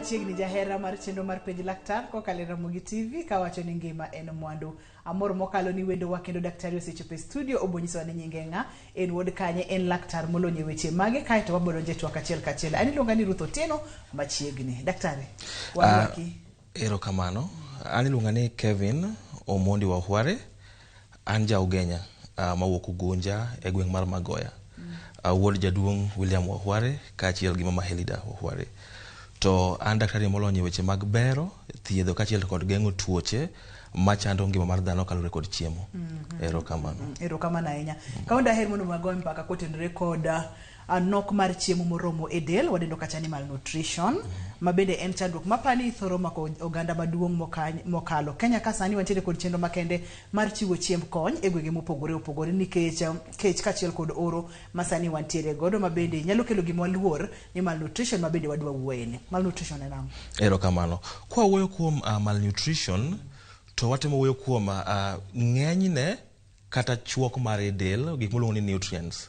Machiegni jahera mar chenro mar Penj Laktar kokalo e Ramogi TV kawacho ni ngima en mwandu. Amor mokalo ni wendowa kendo daktari osechopo e studio obonyisowa ni nyinge ng'a, en wuod kanye, en laktar molony e weche mage kaeto wabodonjo e twak achiel kachiel. An iluonga ni Ruth Otieno machiegni. Daktari, warwaki. Erokamano. An iluonga ni Kevin Omondi Wahware. An ja Ugenya mawuok Ugunja e gweng' mar Magoya. Wuod jaduong' William Wahware kaachiel gi mama Helida Wahware. To an daktari molony e weche mag bero, thiedho kaachiel kod geng'o tuoche machando ngima mar dhano kaluwore kod chiemo. Erokamano. Erokamano ahinya. Kawuono daher mondo wago mbaka kotenore kod nok mar chiemo moromo e del, wadendo kacha ni malnutrition, ma bende en chandruok mapani thoro mako oganda maduong' mokalo. Kenya ka sani wantiere kod chenro makende mar chiwo chiemb kony e gwenge mopogore opogore nikech kech kaachiel kod oro ma sani wantiere godo ma bende nyalo kelo gima waluor ni malnutrition ma bende wadwa wuoye ni. Malnutrition en ang'o? Erokamano. Kwa wuoyo kuom malnutrition, to watemo wuoyo kuom ng'enyne kata chuok mar e del, gik miluongo ni nutrients.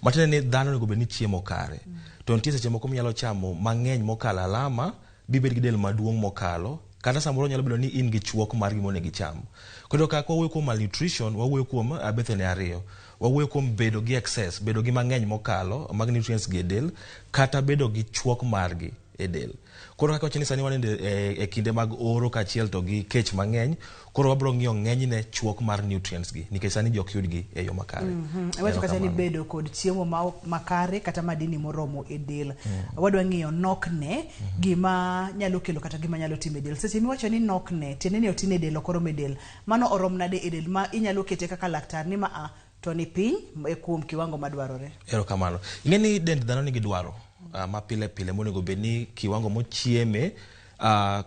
Matiende ni dhano onego bed ni chiemo kare. To nitie seche moko minyalo chamo mang'eny mokalo alama, bibed gi del maduong' mokalo, kata samoro nyalo bedo ni in gi chuok mar gima onego icham. Koro ka wawuoyo kuom malnutrition, wawuoyo kuom bethene ariyo. Wawuoyo kuom bedo gi excess, bedo gi mang'eny mokalo mag nutrients gi e del, kata bedo gi chuok margi e del. Koro kaka wacho ni sani wan e kinde mag oro kaachiel to gi kech mang'eny, koro wabiro ng'iyo ng'enyne chuok mar nutrients gi, nikech sani ji ok yudgi e yo makare. Iwacho kacha ni bedo kod chiemo ma makare kata madini moromo e del. Wadwa ng'iyo nokne gima nyalo kelo kata gima nyalo timo e del. Seche miwacho ni nokne, tiende ni otin e del, ok oromo e del. Mano orom nade e del ma inyalo kete kaka laktar ni ma a to ni piny e kuom kiwango madwarore. Erokamano. Ing'e ni dend dhano nigi dwaro ma pile pile monego bed ni kiwango mochieme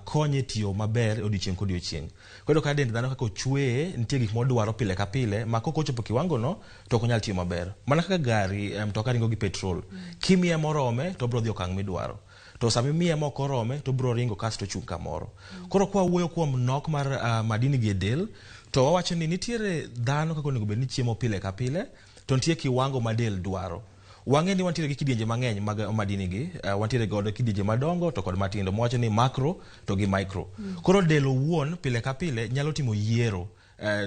konye tiyo maber odiochieng' kodiochieng'. Koro ka dend dhano kaka ochweye, nitie gik modwaro pile ka pile ma kok ochopo kiwango no to ok onyal tiyo maber. Mana kaka gari, mtoka ringo gi petrol. Kimiye morome to obiro dhi okang' midwaro. To sama imiye mok orome to obiro ringo kasto ochung' kamoro. Koro kwa wuoyo kuom nok mar madini gi e del, to wawacho ni nitiere dhano kaka onego bed ni chiemo pile ka pile, to nitie kiwango ma del dwaro. Wang'e ni wantiere gi kidienje mang'eny mag madini gi, wantiere kod kidienje madongo to kod matindo, mwawacho ni macro to gi micro. Koro del owuon pile ka pile nyalo timo yiero,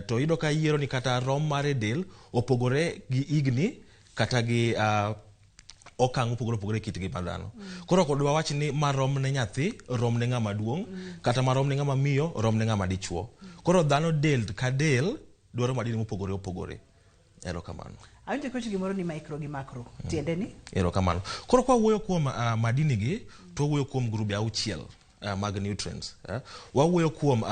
to iyudo ka yiero ni kata rom mare del opogore gi higni kata gi okang' mopogore opogore e kit ngima dhano. Koro ok dwawach ni ma rom ne nyathi, rom ne ng'ama duong', kata ma rom ne ng'ama miyo, rom ne ng'ama dichuo. Koro dhano del ka del dwaro madini mopogore opogore. Erokamano. Awinjo kiwacho gimoro ni micro gi macro. Tiende ni? Erokamano. Koro kwa wuoyo kuom madini gi, to wawuoyo kuom grube auchiel mag nutrients. Wawuoyo kuom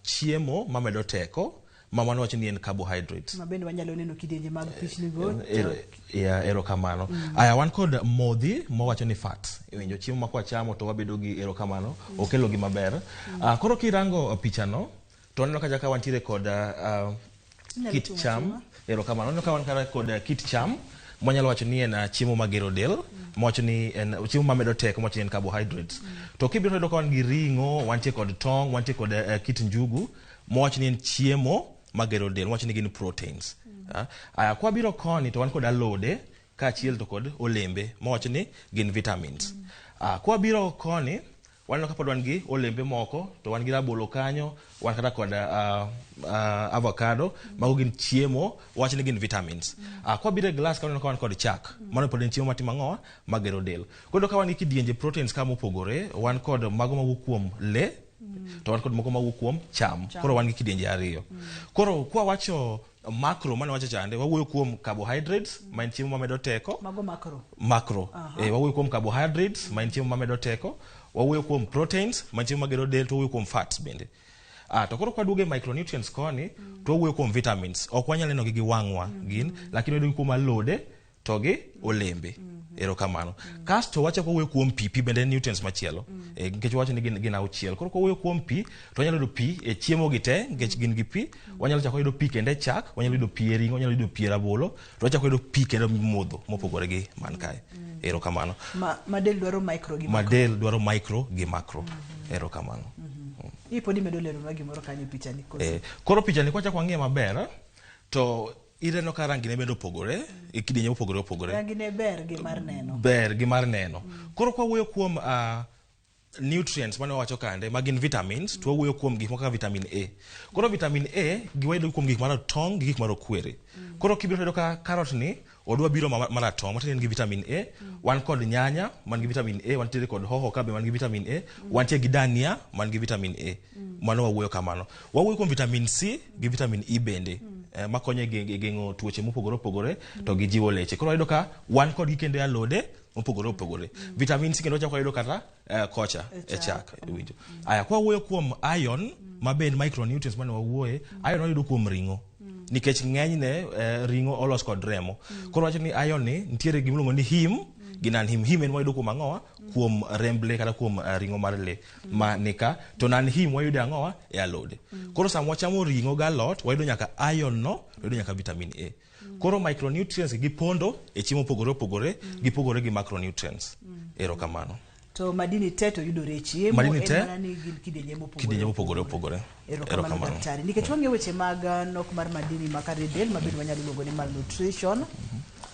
chiemo mamedo teko, ma mano wacho ni en carbohydrates. Ma bende wanyalo neno kidienje mag pichni go. Erokamano. Aya, wan kod modhi mawacho ni fat. Iwinjo chiemo ma kwachamo to wabedo gi erokamano, okelo gi maber. Koro kirango pichano, to waneno kacha ka wantiere kod kit cham. Erokamano. Waneno ka wan kata kod kit cham mwanyalo wacho ni en chiemo magero del, mwacho ni en chiemo mamedo teko, mwacho ni en carbohydrates. To kibiro yudo ka wan gi ring'o, wantie kod tong', wantie kod kit njugu, mwacho ni en chiemo magero del, mwacho ni gin proteins. Aya, kwabiro koni to wan kod alode kaachiel to kod olembe, mwacho ni gin vitamins. Kwabiro koni, waneno ka pod wan gi olembe moko, to wan gi rabolo kanyo, wan kata kod avocado, mago gin chiemo, wacho ni gin vitamins. Kwabiro e glass ka waneno ka wan kod chak, mano pod en chiemo matimo ang'o? Magero del. Koro ka wan gi kidienje proteins ka mopogore, wan kod mago mawuok kuom le, to wan kod moko mawuok kuom cham. Koro wan gi kidienje ariyo. Koro kwa wacho macro, mane wacho chande, wawuoyo kuom carbohydrates, ma en chiemo mamedo teko. Mago macro. Macro. Wawuoyo kuom carbohydrates, ma en chiemo mamedo teko. Wawuoyo kuom proteins, ma en chiemo magero del, to wawuoyo kuom fats bende. To koro kwa duogo e micronutrients koni, to wawuoyo kuom vitamins. Ok wanyal neno gi gi wang'wa gin, lakini wayudo gi kuom alode to gi olembe. Erokamano. Kasto wachako wuoyo kuom pi, pi bende en nutrients machielo. Nikech wawacho ni gin auchiel. Koro kwa wuoyo kuom pi, to wanyalo yudo pi e chiemo gi te, nikech gin gi pi. Wanyalo chako yudo pi kendo e chak, wanyalo yudo pi e ring'o, wanyalo yudo pi e rabolo, to wachako yudo pi kendo modho mopogore gi man kae. Erokamano. Ma del dwaro micro gi macro. Ma del dwaro micro gi macro. Erokamano. Ipod imedo leronwa gimoro kanyo e pichani koso? Koro pichani kwachako wang'iye maber, to ineno ka rangi ne bende opogore, e kidienje mopogore opogore. Rangi ne ber gi mar neno. Ber gi mar neno. Koro kwa wuoyo kuom nutrients mane wawacho kande ma gin vitamins to wawuoyo kuom gik moko kaka vitamin A. Koro vitamin A giwayudo kuom gik maratong' gi gik marokwere. Koro kibiro to iyudo ka carrot ni odwa biro maratong' matiende en gi vitamin A. Wan kod nyanya man gi vitamin A, wantiere kod hoho ka be man gi vitamin A, wantie gi dania man gi vitamin A. Mano wawuoyo kamano. Wawuoyo kuom vitamin C gi vitamin E bende makonyo e geng'o tuoche mopogore opogore to gi jiwo leche. Koro wayudo ka wan kodgi kendo e alode mopogore opogore. Vitamin C kendo wachako wayudo kata kocha e chak iwinjo. Aya kwa wuoyo kuom iron ma be en micronutrients mane wawuoye, iron wayudo kuom ring'o. Nikech ng'enyne ring'o olos kod remo. Koro wacho ni iron ni nitiere gima iluongo ni heme gi non heme. Heme en wayudo kuom ang'owa? Kuom remb lee kata kuom ring'o mar lee ma nika. To non heme wayudo e ang'owa? E alode. Koro sama wachamo ring'o gi alot, wayudo nyaka iron no, wayudo nyaka vitamin A. Koro micronutrients gi pondo e chiemo mopogore opogore, gipogore gi macronutrients. Erokamano. To madini te to yudore e chiemo, Madini en te, mana ni gin kidienje mopogore kidienje mopogore opogore. Erokamano daktari. Nikech wang'iyo weche mag nok mar madini makare e del, ma bende wanyalo luongo ni malnutrition.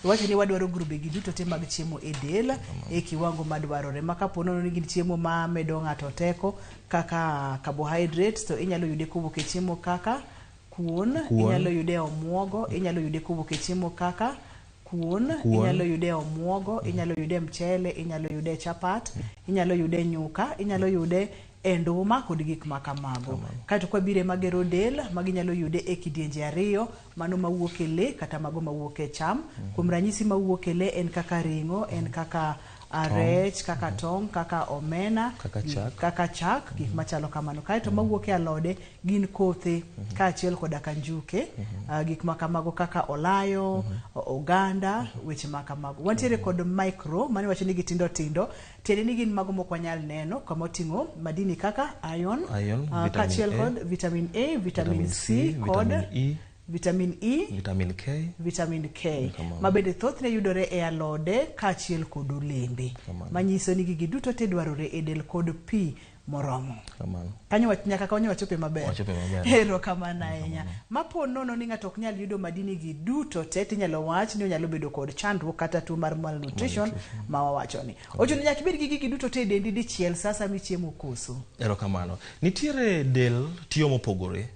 Iwacho ni wadwaro grube gi duto te mag chiemo e del e kiwango madwarore. Ma kapo nono ni gin chiemo ma medo ng'ato teko kaka carbohydrates, to inyalo yude kowuok e chiemo kaka kuon, inyalo yude e omuogo, inyalo yude kowuok e chiemo kaka kuon, inyalo yude e omuogo, inyalo yude e mchele, inyalo yude e chapat, inyalo yude e nyuka, inyalo yude e nduma kod gik ma kamago. Kaeto kwabiro e magero del, magi inyalo yude e kidienje ariyo, mano mawuok e lee kata mago mawuok e cham. Kuom ranyisi mawuok e lee en kaka ring'o, en kaka rech, kaka tong', kaka omena, kaka chak, gik machalo kamano. Kaeto mawuok e alode gin kothe kaachiel koda ka njuke, gik ma kamago kaka olayo, oganda, weche ma kamago. Wantiere kod micro, mano iwacho ni gitindo tindo, tiende ni gin mago mok wanyal neno, kama oting'o madini kaka iron, kaachiel kod vitamin A, vitamin C, kod vitamin E, vitamin K, vitamin K, ma bende thothne yudore e alode kaachiel kod olembe, manyiso ni gigi duto te dwarore e del kod pi moromo. Kanyo nyaka kanyo wachope maber. Erokamano ahinya. Mapo nono ni ng'ato ok nyal yudo madini gi duto te, tinyalo wach ni onyalo bedo kod chandruok kata tuo mar malnutrition ma wawacho ni. Ochuno nyaka ibed gi gigi duto te e dendi dichiel sasa michiemo koso. Erokamano. Nitiere del tiyo mopogore.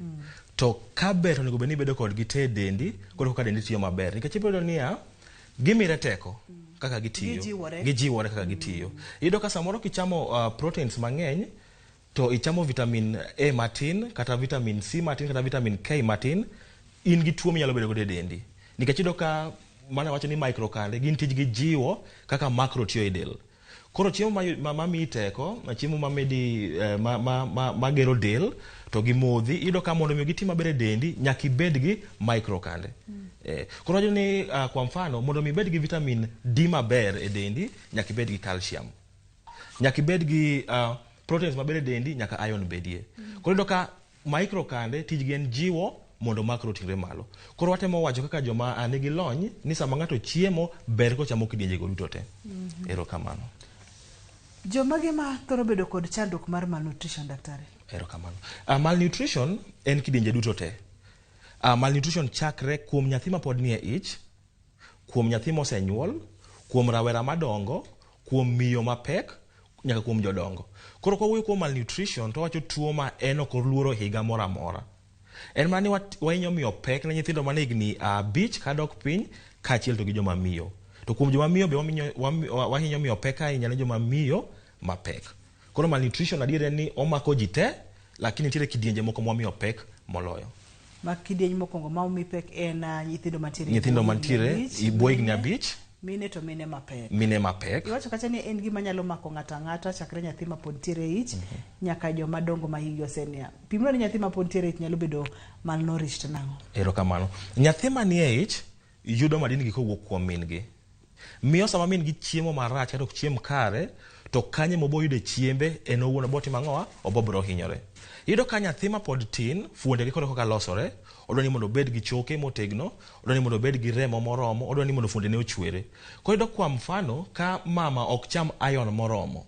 To ka ber onego bed ni ibedo kodgi te e dendi, koro kaka dendi tiyo maber. Nikech ibiro yudo niya, gimire teko kaka gitiyo. Gijiwore kaka gitiyo. Iyudo ka samoro kichamo proteins mang'eny, to ichamo vitamin A matin, kata vitamin C matin, kata vitamin K matin, in gi tuo minyalo bedo godo e dendi. Nikech iyudo ka mana wacho ni micro kande, gin tijgi jiwo kaka macro tiyo e del. Koro chiemo ma miyi teko, chiemo ma medi, ma gero del, to gi modhi, iyudo ka mondo mi giti maber e dendi, nyaka ibed gi micro kande. Koro wacho ni kwa mfano, mondo mi ibed gi vitamin D maber e dendi, nyaka ibed gi calcium. Nyaka ibed gi proteins maber e dendi, nyaka iron bedie. Koro iyudo ka micro kande tijgi en jiwo mondo macro oting're malo. Koro watemo wacho kaka joma nigi lony ni sama ng'ato chiemo ber kochamo kidienje go duto te. Erokamano. Jomage ma thoro bedo kod chandruok mar malnutrition, daktari? Erokamano. Malnutrition en kidienje duto te. Malnutrition chakre kuom nyathi mapod nie ich, kuom nyathi mosenyuol, kuom rawera madongo, kuom miyo mapek, nyaka kuom jodongo. Koro kwa wuoyo kuom malnutrition to wacho tuo ma en ok oluoro higa moro amora. En mana ni wahinyo miyo pek ne nyithindo man higni 5 kadok piny kaachiel to gi joma miyo. To kuom joma miyo be wahinyo miyo pek ahinya ne joma miyo mapek. Koro malnutrition adier en ni omako ji te, lakini nitiere kidienje moko mwamiyo pek moloyo. Ma kidieny mokwongo ma omi pek en nyithindo mantiere nyithindo mantiere bwo higni 5, mine to mine mapek. Mine mapek. Iwacho kacha ni en gima nyalo mako ng'ato ang'ata chakre nyathi ma pod nitiere e ich nyaka joma dongo ma hikgi oseniang'. Pimno ni nyathi ma pod nitiere e ich nyalo bedo malnourished nang'o? Erokamano. Nyathi manie ich yudo madini gi kowuok kuom min gi. Miyo sama min gi chiemo marach kata ok chiem kare, to kanye mobo yude chiembe en owuon obo timo ang'owa, obo biro hinyore. Iyudo ka nyathi ma pod tin, fuonde gi koro koka losore, odwa ni mondo obed gi choke motegno, odwa ni mondo obed gi remo moromo, odwa ni mondo fuonde ne ochwere. Koro iyudo kwa mfano ka mama ok cham iron moromo,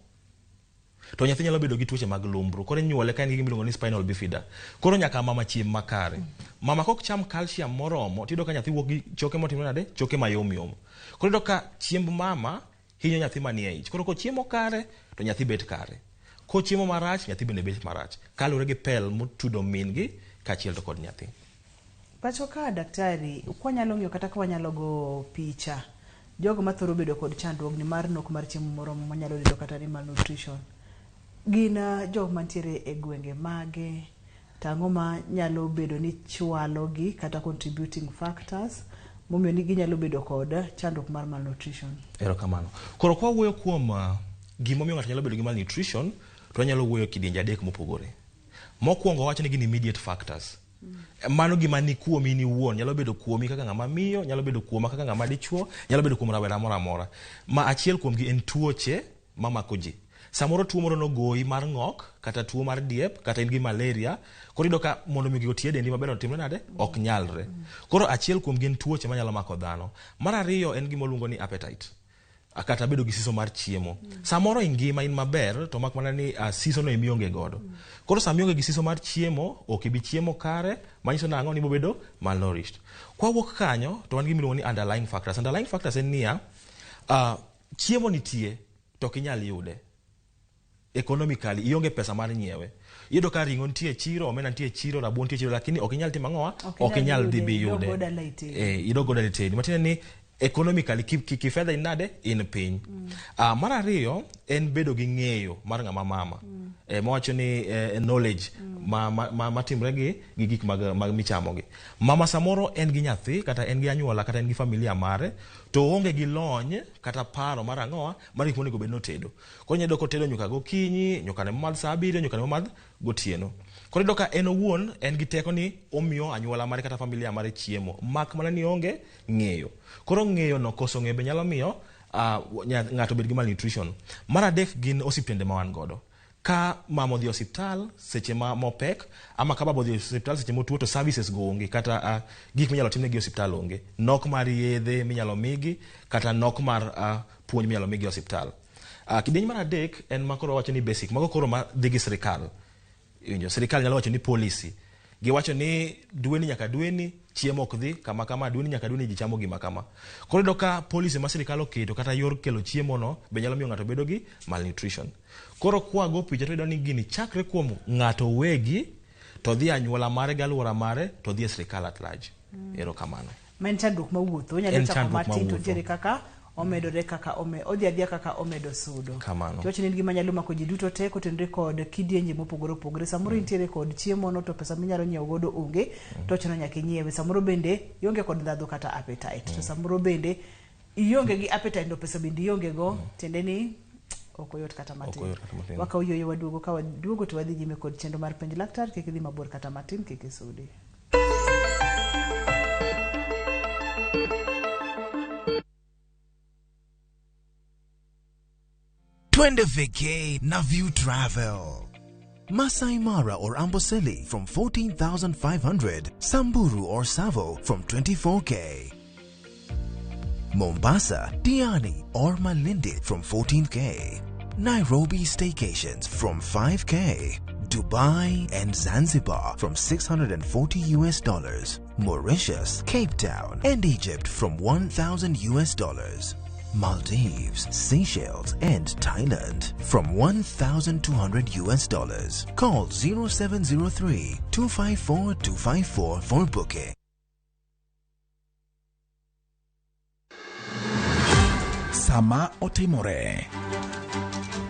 to nyathi nyalo bedo gi tuoche mag lumbru. Koro inyuole ka en gi gima iluongo ni spinal bifida. Koro nyaka mama chiem makare. Mama kok cham calcium moromo, tiyudo ka nyathi wuok gi choke motimore nade? Choke mayom yom. Koro iyudo ka chiemb mama hinyo nyathi manie ich. Koro kochiemo kare, to nyathi bet kare. Kochiemo marach, nyathi bende bet marach. Kaluwore gi pel motudo min gi kaachiel to kod nyathi. Pacho ka daktari, kwanyalo ng'iyo kata ka wanyalo go picha, jogo mathoro bedo kod chandruogni mar nok mar chiemo moromo manyalo bedo kata ni malnutrition, gin jok mantiere e gwenge mage, to ang'o ma nyalo bedo ni chwalo gi kata contributing factors momiyo ni ginyalo bedo kod chandruok mar malnutrition? Erokamano. Koro kwa wuoyo kuom gimomiyo ng'ato nyalo bedo gi malnutrition, to wanyalo wuoyo kidienje adek mopogore. Mokwongo wacho ni gin immediate factors. Mano gima ni kuomi in iwuon, nyalo bedo kuomi kaka ng'ama miyo, nyalo bedo kuoma kaka ng'ama dichuo, nyalo bedo kuom rawera moro amora. Ma achiel kuomgi en tuoche mamako ji. Samoro tuo moro nogoyi mar ng'ok, kata tuo mar diep, kata in gi malaria, koro iyudo ka mondo mi gigo oti e dendi maber otimre nade? Ok nyalre. Koro achiel kuomgi en tuoche manyalo mako dhano. Mar ariyo en gima waluongo ni appetite. Kata bedo gi siso mar chiemo. Samoro e ngima in maber, to mak mana ni siso no emionge godo. Koro sama ionge gi siso mar chiemo, ok ibi chiemo kare, manyiso nang'o ni ibo bedo malnourished. Kwawuok kanyo, to wan gi gimiluongo ni underlying factors. Underlying factors en niya, chiemo nitie, to ok inyal yude. Economically, ionge pesa mar nyiewe. Iyudo ka ring'o nitie e chiro, omena nitie e chiro, rabuon nitie e chiro, lakini ok inyal timo ang'owa? Ok inyal dhi biyude. Idog go dala itedi. Idog go dala itedi. Matiende ni economically kifedha in nade? In piny. Mar ariyo en bedo gi ng'eyo mar ng'ama mama. Mawacho ni knowledge matimre gi gik mag michamo gi. Mama samoro en gi nyathi, kata en gi anyuola, kata en gi familia mare, to oonge gi lony kata paro mar ang'owa mar gik monego bed ni otedo. Koro inyalo yudo kotedo nyuka gokinyi, nyuka ne momadh saa 7, nyuka ne momadh gotieno. Koro iyudo ka en owuon en gi teko ni omiyo anyuola mare kata familia mare chiemo, mak mana ni oonge ng'eyo. Koro ng'eyo no, koso ng'eyo be nyalo miyo ng'ato obed gi malnutrition. Mar adek gin osiptende ma wan godo. Ka mama odhi e osiptal seche ma mopek, ama ka baba odhi e osiptal seche motuo, to services go onge, kata gik minyalo timnegi e osiptal onge. Nok mar yedhe minyalo migi, kata nok mar puonj minyalo migi e osiptal. Kidieny mar adek en ma koro wacho ni basic, mago koro ma dhi gi sirikal. Iwinjo, sirikal nyalo wacho ni policy. Giwacho ni dweni nyaka dweni chiemo ok dhi kama kama, dweni nyaka dweni ji chamo gima kama. Koro iyudo ka policy ma sirikal oketo kata yor kelo chiemo no be nyalo miyo ng'ato bedo gi malnutrition. Koro kwago picha to iyudo ni gini chakre kuom ng'ato wegi to dhi anyuola mare gi alwora mare to dhi e sirikal at large. Erokamano. Ma en chandruok mawuotho, onyalo En chako chandruok matin to mawuotho. nitiere kaka omedore kaka odhi adhiya kaka omedo sudo. Kamano. Tiwacho ni en gima nyalo mako ji duto te kotenore kod kidienje mopogore opogore. Samoro intiere kod chiemo no to pesa minyalo nyiewo godo onge, to chuno nyaka inyiewe. Samoro bende ionge kod ndhadhu kata appetite. To samoro bende ionge gi appetite to pesa bende ionge go, tiende ni ok oyot kata matin. Ok oyot kata matin. Wakawo yueyo waduogo, ka waduogo to wadhi nyime kod chenro mar penj laktar, kik idhi mabor kata matin, kik isudi. Twende vacay na View Travel. Masai Mara or Amboseli from 14,500, Samburu or Tsavo from 24K. Mombasa, Diani or Malindi from 14K. Nairobi staycations from 5K. Dubai and Zanzibar from $640 US dollars. Mauritius, Cape Town and Egypt from $1,000 US dollars. Maldives, Seychelles and Thailand from $1,200 US dollars. Call 0703 254 254 for booking. Sama otimore.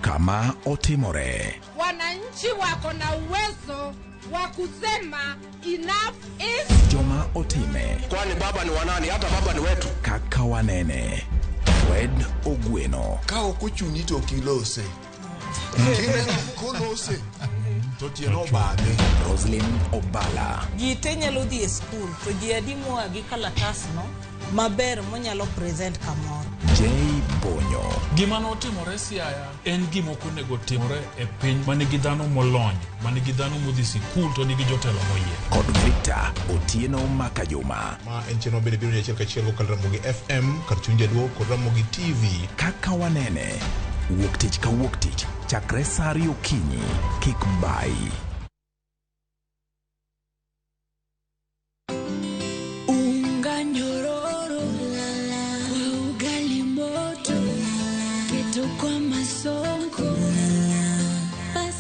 Kama otimore. Wananchi wako na uwezo wa kusema enough is Joma otime. Kwani baba ni wanani? Hata baba ni wetu. Kaka wanene. Fred Ogweno. Ka ok ochuni to ok ilose. Kineno kolose to tiende obadhe. Roslyn Obala. Ji te nyalo dhi e skul to ji adi moa gi kalatas no maber monyalo present kamoro. J Bonyo. Gima notimore Siaya en gima ok onego timore e piny manigi dhano molony, manigi dhano modhi sikul to nigi jotelo moyier. Kod Victor Otieno Makajuma. Ma en chenro mabende biro ni achiel kachiel kokalo Ramogi FM kar chuny jaluo kod Ramogi TV. Kaka wanene. Wuok tich ka wuok tich chakre saa ariyo okinyi. Kik bai. Unga nyororo kwa ugali moto, keto kwa masonko, basi.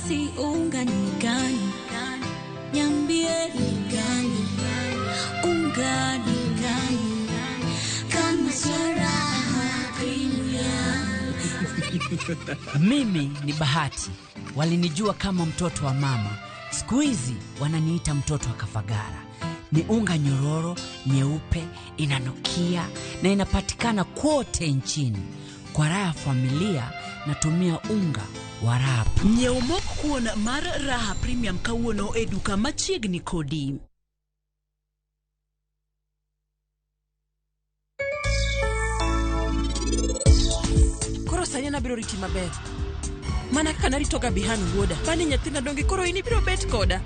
Mimi ni Bahati, walinijua kama mtoto wa mama, siku hizi wananiita mtoto wa Kafagara. Ni unga nyororo nyeupe, inanukia na inapatikana kote nchini. Kwa raha ya familia, natumia unga wa Raha. Nyiew mok kuon mar Raha Premium kawuono e duka machiegni kodi. Koro sani an abiro riti maber. Mana kaka naritoga Bihan wuoda. Bani nyathina donge koro in ibiro bet koda.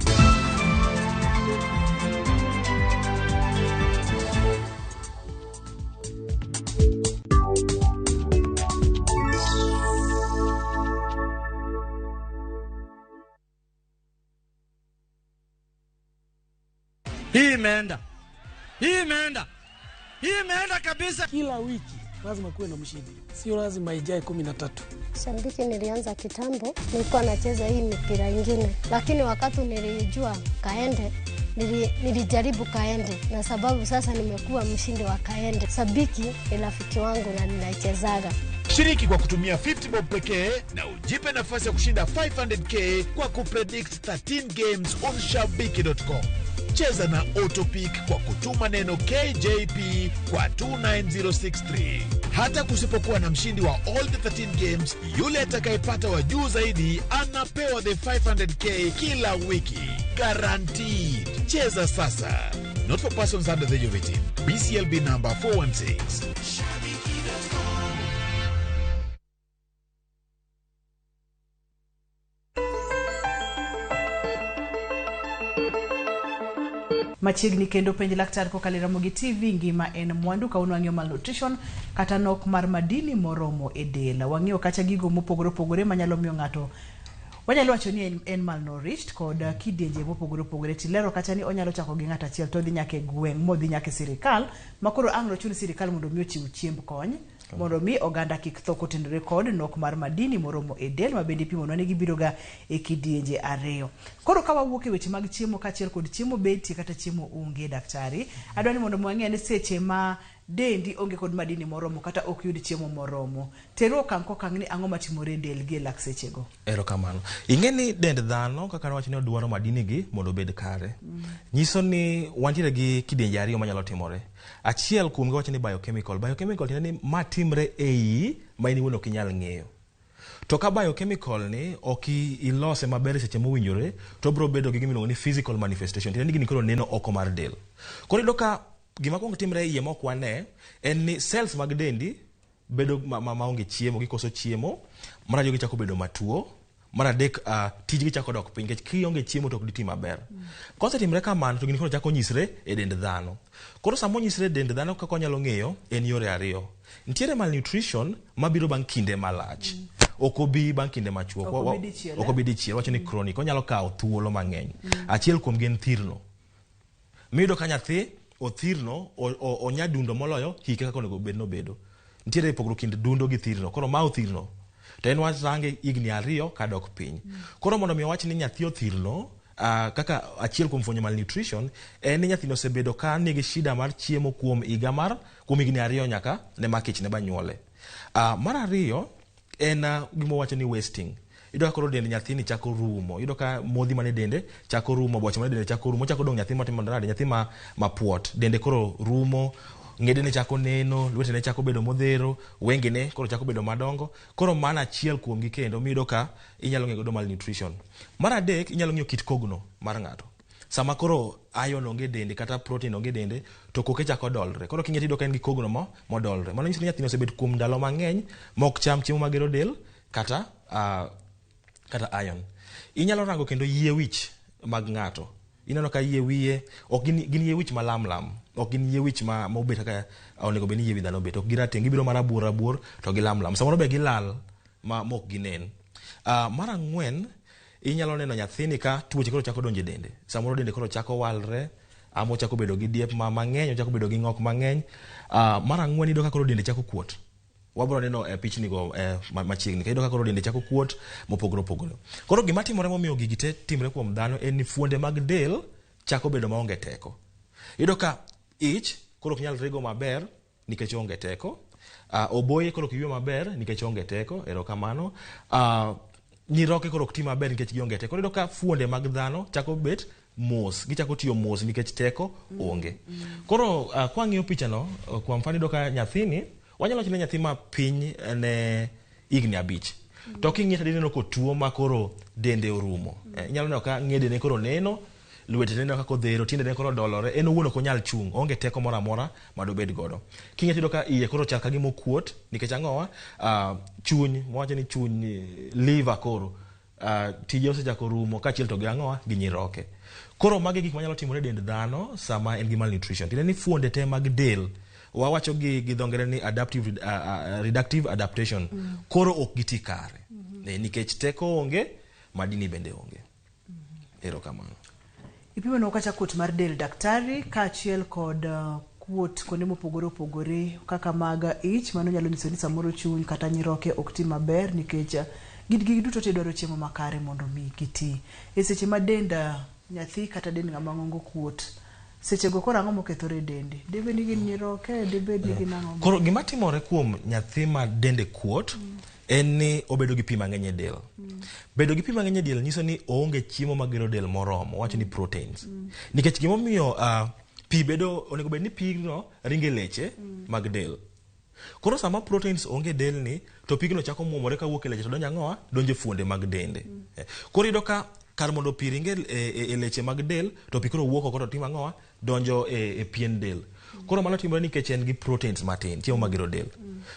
Hii imeenda, hii imeenda, hii imeenda kabisa. Kila wiki lazima kuwe na mshindi, sio lazima ijae 13. Shabiki nilianza kitambo, nilikuwa nacheza hii mipira ingine, lakini wakati nilijua Kaende, nilijaribu Kaende na sababu sasa nimekuwa mshindi wa Kaende. Sabiki ni rafiki wangu na ninaichezaga. Shiriki kwa kutumia 50 bob pekee na ujipe nafasi ya kushinda 500k kwa kupredict 13 games on shabiki.com. Cheza na Autopick kwa kutuma neno KJP kwa 29063. Hata kusipokuwa na mshindi wa all the 13 games, yule atakayepata wa juu zaidi anapewa the 500k kila wiki. Guaranteed. Cheza sasa. Not for persons under the age of 18. BCLB number 416. Machiegni kendo penj laktar kokalo e Ramogi TV ngima en mwandu kawuono wang'iyo malnutrition kata nok mar madini moromo e del. Wang'iyo kacha gigo mopogore opogore manyalo miyo ng'ato wanyalo wacho ni en malnourished kod kidienje mopogore opogore tilero kacha ni onyalo chako gi ng'ato achiel to odhi nyaka e gweng' modhi nyaka e sirikal makoro ang' nochun sirikal mondo mi ochiw chiemb kony mondo mi oganda kik tho kotenore kod nok mar madini moromo e del ma bende ipimonwa ni gibiro ga e kidienje ariyo. Koro ka wawuok e weche mag chiemo kaachiel kod chiemo betie kata chiemo onge daktari, adwa ni mondo mi wang'e ni seche ma dendi onge kod madini moromo kata ok yud chiemo moromo, teru okang' kokang' ni ang'o matimore e del gi e lak sechego. Erokamano. Ing'e ni dend dhano kaka nawacho ni odwaro madini gi mondo obed kare. Nyiso ni wantiere gi kidienje ariyo manyalo timore. Achiel kuomgi wacho ni biochemical. Biochemical tiende ni ma timre ei ma in iwuon ok inyal ng'eyo. To ka biochemical ni ok ilose maber e seche mowinjore, to obiro bedo gi gima iluongo ni physical manifestation. Tiende ni gini koro neno oko mar del. Koro iyudo ka gima kuongo timre e iye ma ok wane en ni cells mag dendi bedo maonge chiemo, gikoso chiemo. Mar ariyo gichako bedo matuo. Mar adek tijgi chako dok piny nikech kionge chiemo to ok giti maber. Kosetimre kamano to gini koro chako nyisre e dend dhano. Koro sama onyisre e dend dhano kaka wanyalo ng'eyo en yore ariyo. Nitiere malnutrition mabiro bang' kinde malach. Ok obi bang' kinde machuok. Ok obi dichiel, Ok obi dichiel, wacho ni chronic. Onyalo kawo thuolo mang'eny. Achiel kuomgi en thirno. Miyudo ka nyathi othirno onya dundo moloyo hike kaka onego bed nobedo. Nitiere pogruok kind dundo gi thirno. Koro ma othirno to en wach range higni 2 kadok piny. Koro mondo mi wawach ni nyathi othirno, kaka achiel kuom fwenyo malnutrition en ni nyathino osebedo ka nigi shida mar chiemo kuom higa mar kuom higni 2 nyaka ne ma kech ne banyuole. Mar ariyo en gima wacho ni wasting. Iyudo ka koro dend nyathini chako rumo. Iyudo ka modhi mane dende chako rumo, boche mane dende chako rumo, ochako dong' nyathi matimo nade, nyathi mapuot. Dende koro rumo, ng'edene chako neno, lwetene chako bedo modhero, wengene koro chako bedo madongo. Koro mano achiel kuomgi kendo miyudo ka inyalo ng'eyo godo malnutrition. Mar adek, inyalo ng'iyo kit kogno mar ng'ato. Sama koro iron onge dende kata protein onge dende to koke chako dolre. Koro king'iyo tiyudo ka en gi kogno modolre. Mano nyiso ni nyathino osebet kuom ndalo mang'eny mok cham chiemo magero del kata iron. Inyalo rango kendo yie wich mag ng'ato. Ineno ka yie wiye ok gin yie wich malam lam, ok gin yie wich ma mobet kaka onego bed ni yie wi dhano obet. Ok girateng', gibiro marabuor rabuor to gilam lam. Samoro be gilal ma mok ginen. Mar ang'wen, inyalo neno nyathini ka tuoche koro chako donjo e dende. Samoro dende koro chako walre, ama ochako bedo gi diep mang'eny, ochako bedo gi ng'ok mang'eny. Mar ang'wen, iyudo ka koro dende chako kuot. Wabiro neno e pichni go machiegni. Iyudo ka koro dende chako kuot mopogore opogore. Koro gima timore momiyo gigi te timre kuom dhano en ni fuonde mag del chako bedo maonge teko. Iyudo ka ich koro ok nyal rego maber nikech onge teko. Oboye koro ok ywe maber nikech onge teko, erokamano. Nyiroke koro ok ti maber nikech gionge teko. Iyudo ka fuonde mag dhano chako bet mos, gichako tiyo mos nikech teko onge. Koro kwang'iyo pichano, kwa mfano iyudo ka nyathini, wanyalo wacho ni nyathi ma piny ne higni 5. To king'iye to ineno kotuo ma koro dende orumo. Inyalo neno ka ng'edene koro neno, lwetene neno kaka odhero, tiendene koro odolore, en owuon ok onyal chung', oonge teko moro amora madobed godo. King'iye tiyudo ka iye koro chal ka gima okuot, nikech ang'owa, chuny, wawacho ni chuny, liver koro, tije osechako rumo kaachiel to gi ang'owa, gi nyiroke. Koro magi e gik manyalo timore e dend dhano sama en gi malnutrition. Tiende ni fuonde te mag del, wawacho gi dho ngere ni adaptive, reductive adaptation, koro ok giti kare. Nikech teko onge, madini bende onge. Erokamano. Ipimo kata kuot mar del daktari kaachiel kod kuot kuonde mopogore opogore kaka mag ich, mano nyalo nyiso ni samoro chuny kata nyiroke ok ti maber nikech gigi duto te dwaro chiemo makare mondo mi giti. E seche ma dend nyathi kata dend ng'ama ng'ongo kuot, sechego koro ang'o mokethore e dende? Debed ni gin nyiroke, debed ni gin ang'o? Koro gima timore kuom nyathi ma dende kuot en ni obedo gi pi mang'eny e del. Bedo gi pi mang'eny e del nyiso ni oonge chiemo magero del moromo, wacho ni proteins. Nikech gimomiyo pi bedo, onego bed ni pigno ringo e leche mag del. Koro sama proteins onge e del ni, to pigno chako muomore kawuok e leche to donjo ang'owa? Donjo e fuonde mag dende. Koro iyudo ka kar mondo pi ringe e leche mag del, to pi koro wuok oko to timo ang'owa? Donjo e pien del. Koro mano timore nikech en gi proteins matin, chiemo magero del.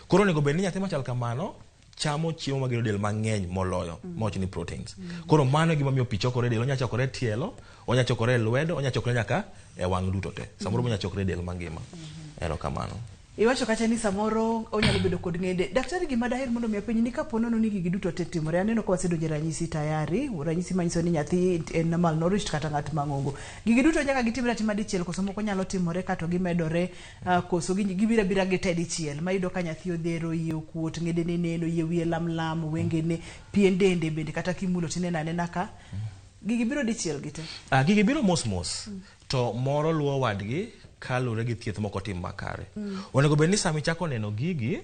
Koro onego bed ni nyathi machal kamano chamo chiemo magero del mang'eny moloyo, mawacho ni proteins. Koro mano e gima miyo pi chokore e del, onya chokore e tielo, onya chokore e lwedo, onya chokore nyaka e wang' duto te. Samoro onya chokore e del mangima. Erokamano. Iwacho kacha ni samoro onyalo bedo kod ng'ende. Daktari, gima daher mondo mi apenji ni kapo nono ni gigi duto te timore, aneno ka wasedonjo e ranyisi tayari, ranyisi manyiso ni nyathi en malnourished kata ng'at mang'ongo. Gigi duto nyaka gitimre atima dichiel koso moko nyalo timore kato gimedore, koso gibiro abira gite dichiel. Ma iyudo ka nyathi odhero, iye okuot, ng'edene neno, yie wiye lam lam, wengene, pien dende bende kata kimulo tineno anena ka. Gigi biro dichiel gite? Gigi biro mos mos. To moro luwo wadgi kaluwore gi thieth mok otim makare. Onego bed ni sama ichako neno gigi,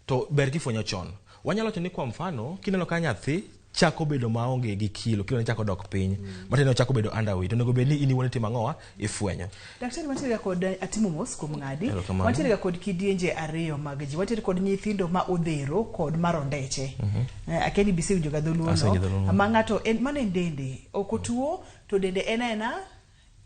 to ber kifwenyo chon. Wanyalo wacho ni kwa mfano, kineno ka nyathi chako bedo maonge gi kilo, kilo ne chako dok piny, matiende ochako bedo underweight, onego bed ni in iwuon itimo ang'owa? Ifwenyo. Daktari, wantiere ga kod atimo mos kuom ng'adi. Erokamano. Wantiere ga kod kidienje ariyo mag ji. Wantiere kod nyithindo ma odhero kod marondeche. Akia ni bisewinjo ga dholuo no. Asewinjo dholuo no. Ma ng'ato en mano en dende, ok otuo to dende en aena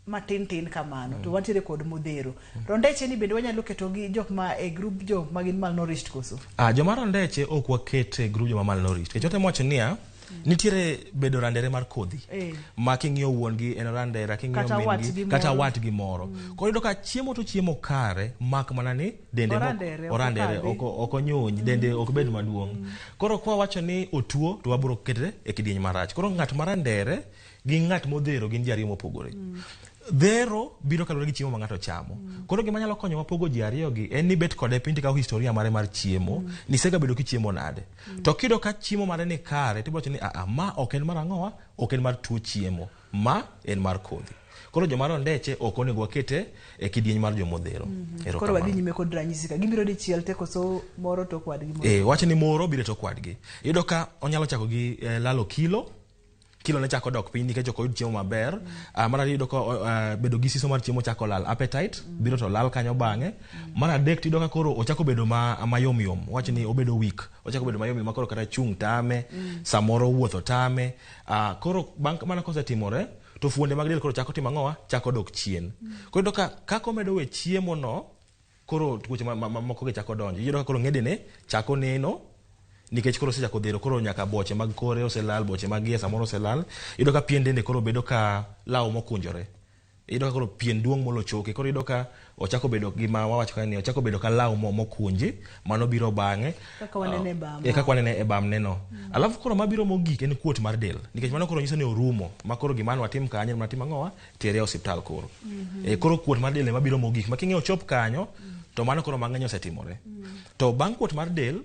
matin tin kamano. To wantiere kod modhero. Rondeche ni bende wanyalo keto gi jok ma e group jok ma gin malnourished koso? Joma rondeche ok waket e group joma malnourished. Nikech watemo wacho niya, nitiere bedo randere mar kodhi. Ma king'iyo wuon gi en randera, king'iyo Kata min wat gi, gi kata moro. wat gi moro. Koro iyudo ka chiemo to chiemo kare, mak mana ni dende mok- Orandere, ok orandere, okadhi. ok onyuny, dende ok bed maduong'. Koro kwa wacho ni otuo, to wabiro kete e kidieny marach. Koro ng'at marandere gi ng'at modhero gin ji ariyo mopogore. Dhero biro kaluwore gi chiemo ma ng'ato chamo. Koro gima nyalo konyowa pogo ji ariyo gi en ni bet kode piny tikawo historia mare mar chiemo, ni isega bedo kichiemo nade. To kiyudo ka chiemo mare ni kare, tibiro wacho ni aa, ma ok en mar ang'owa, ok en mar tuo chiemo, ma en mar kodhi. Koro joma rondeche ok onego wakete e kidieny mar jomodhero. Erokamano. Koro wadhi nyime kod ranyisi ka. Gibiro dichiel te koso moro tok wadgi moro? Wacho ni moro biro tok wadgi. Iyudo ka onyalo chako gi lalo kilo, kilo ne chako dok piny nikech ok oyud chiemo maber. Mar ariyo iyudo ka bedo gi siso mar chiemo chako lal, appetite biro to lal kanyo bang'e. Mar adek tiyudo ka koro ochako bedo mayom yom, wacho ni obedo weak, ochako bedo mayom yom ma koro kata chung' tame, samoro wuotho tame. Koro bang' mano kosetimore to fuonde mag del koro chako timo ang'owa, chako dok chien. Koro iyudo ka kaka omedo we chiemo no, koro tuoche moko gi chako donjo. Iyudo ka koro ng'edene chako neno, nikech koro osechako dhero, koro nyaka boche mag kore oselal, boche mag iye samoro oselal. Iyudo ka pien dende koro bedo ka law mokunjore. Iyudo ka koro pien duong' molo choke. Koro iyudo ka ochako bedo gi ma wawacho ka ni ochako bedo ka law mokunji, mano biro bang'e. Kaka wanene e bam. Kaka wanene e bam neno. Alafu koro mabiro mogik en kuot mar del, nikech mano koro nyiso ni orumo, ma koro gima an watim kanyo, ma watim ang'owa, tere e osiptal koro. Koro kuot mar del ema biro mogik, ma king'eyo chop kanyo, to mano koro mang'eny osetimore. To bang' kuot mar del,